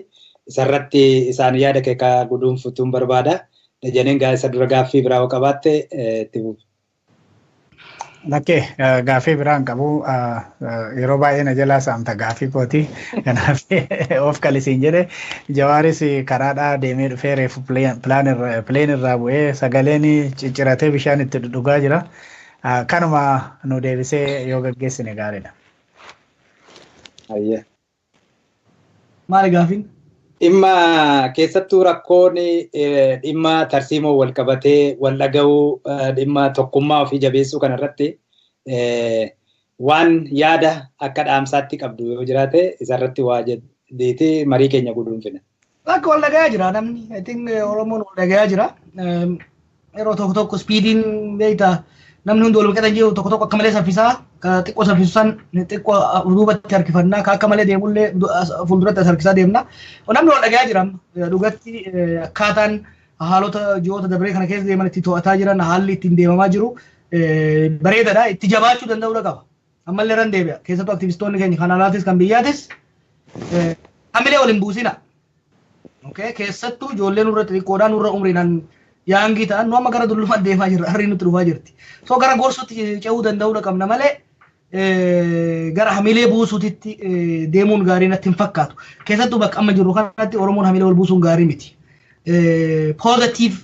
isarratti isaan yaada kee ka guduunfutuun barbaada. Dajaneen gaa isa dura gaaffii biraa yoo qabaatte itti fufi. Lakkee, gaaffii biraa hin qabu. Yeroo baay'ee na jalaa saamta gaaffii kooti. Kanaaf of kalisiin jedhe. Jawaaris karaadhaa deemee dhufee reefu plane irraa bu'ee sagaleen cicciratee bishaan itti dhugaa jira. Kanuma nu deebisee yoo gaggeessine gaariidha. Maali gaaffiin? Dhimma keessattuu rakkoon dhimma tarsiimoo wal qabatee wal dhaga'uu, dhimma tokkummaa ofii jabeessuu kanarratti waan yaada akka dhaamsaatti qabdu yoo jiraate isarratti waa jedheeti marii keenya guduunfina. Bakka wal dhagayaa jira namni. I think Oromoon wal dhagayaa jira. Yeroo tokko tokko speediin beektaa namni hundi wal qixa jiru, tokko tokko akka malee saffisaa, ka xiqqoo saffisu san xiqqoo duubatti harkifannaa, ka akka malee deemullee fuulduratti as harkisaa deemna. Namni wal dhagayaa jira dhugatti. Akkaataan haalota ji'oota dabree kana keessa deeman itti to'ataa jiran, haalli ittiin deemamaa jiru bareedaadha. Itti jabaachuu danda'uudha qaba. Ammallee irran deebi'a. Keessattuu aktivistoonni keenya kan alaatis kan biyyaatis hamilee wal hin buusina. Keessattuu ijoolleen nurra xixiqqoodhaan, nurra umriidhaan young ta'an, nu amma gara dullummaa deemaa jirra, harriin nutti dhufaa jirti. So gara gorsuutti ce'uu danda'uudha qabna malee gara hamilee buusuutitti deemuun gaarii natti hin fakkaatu. Keessattuu bakka amma jirru kanatti Oromoon hamilee wal buusuun gaarii miti. Positive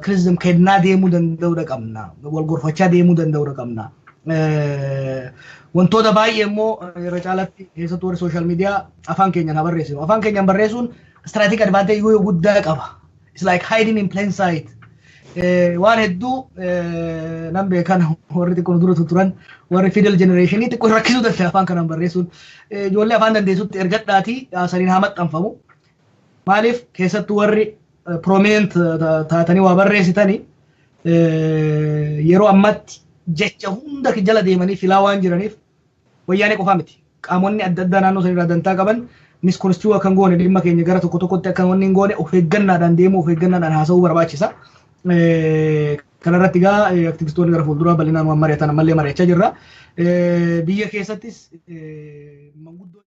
criticism kennaa deemuu danda'uudha qabna. Wal gorfachaa deemuu danda'uudha qabna. Wantoota baay'ee immoo irra caalatti keessattuu warri social media afaan keenyaan haa barreessinu. Afaan keenyaan barreessuun strategic advantage guddaa qaba. It's like hiding in plain sight. Waan hedduu nan beekan, warri xiqqoo dura turan, warri Fidel generation xiqqoo rakkisuu danda'a afaan kanaan barreessuun. Ijoollee afaan dandeessutti ergadhaatii saniin haa maxxanfamu. Maaliif, keessattuu warri prominent taatanii waa barreessitanii yeroo ammatti jecha hunda jala deemanii filaa waan jiraniif, Wayyaanee qofaa miti. Qaamonni adda addaa naannoo sanirraa dantaa qaban misconstrue akka hin goone, dhimma keenya gara tokko tokkotti akka wanni hin goone of eeggannaadhaan deemuu, of eeggannaadhaan haasa'uu barbaachisa. Kanarratti egaa aktivistoonni gara fuulduraa bal'inaan waan mari'atan ammallee mari'achaa jirra. Biyya keessattis manguddoo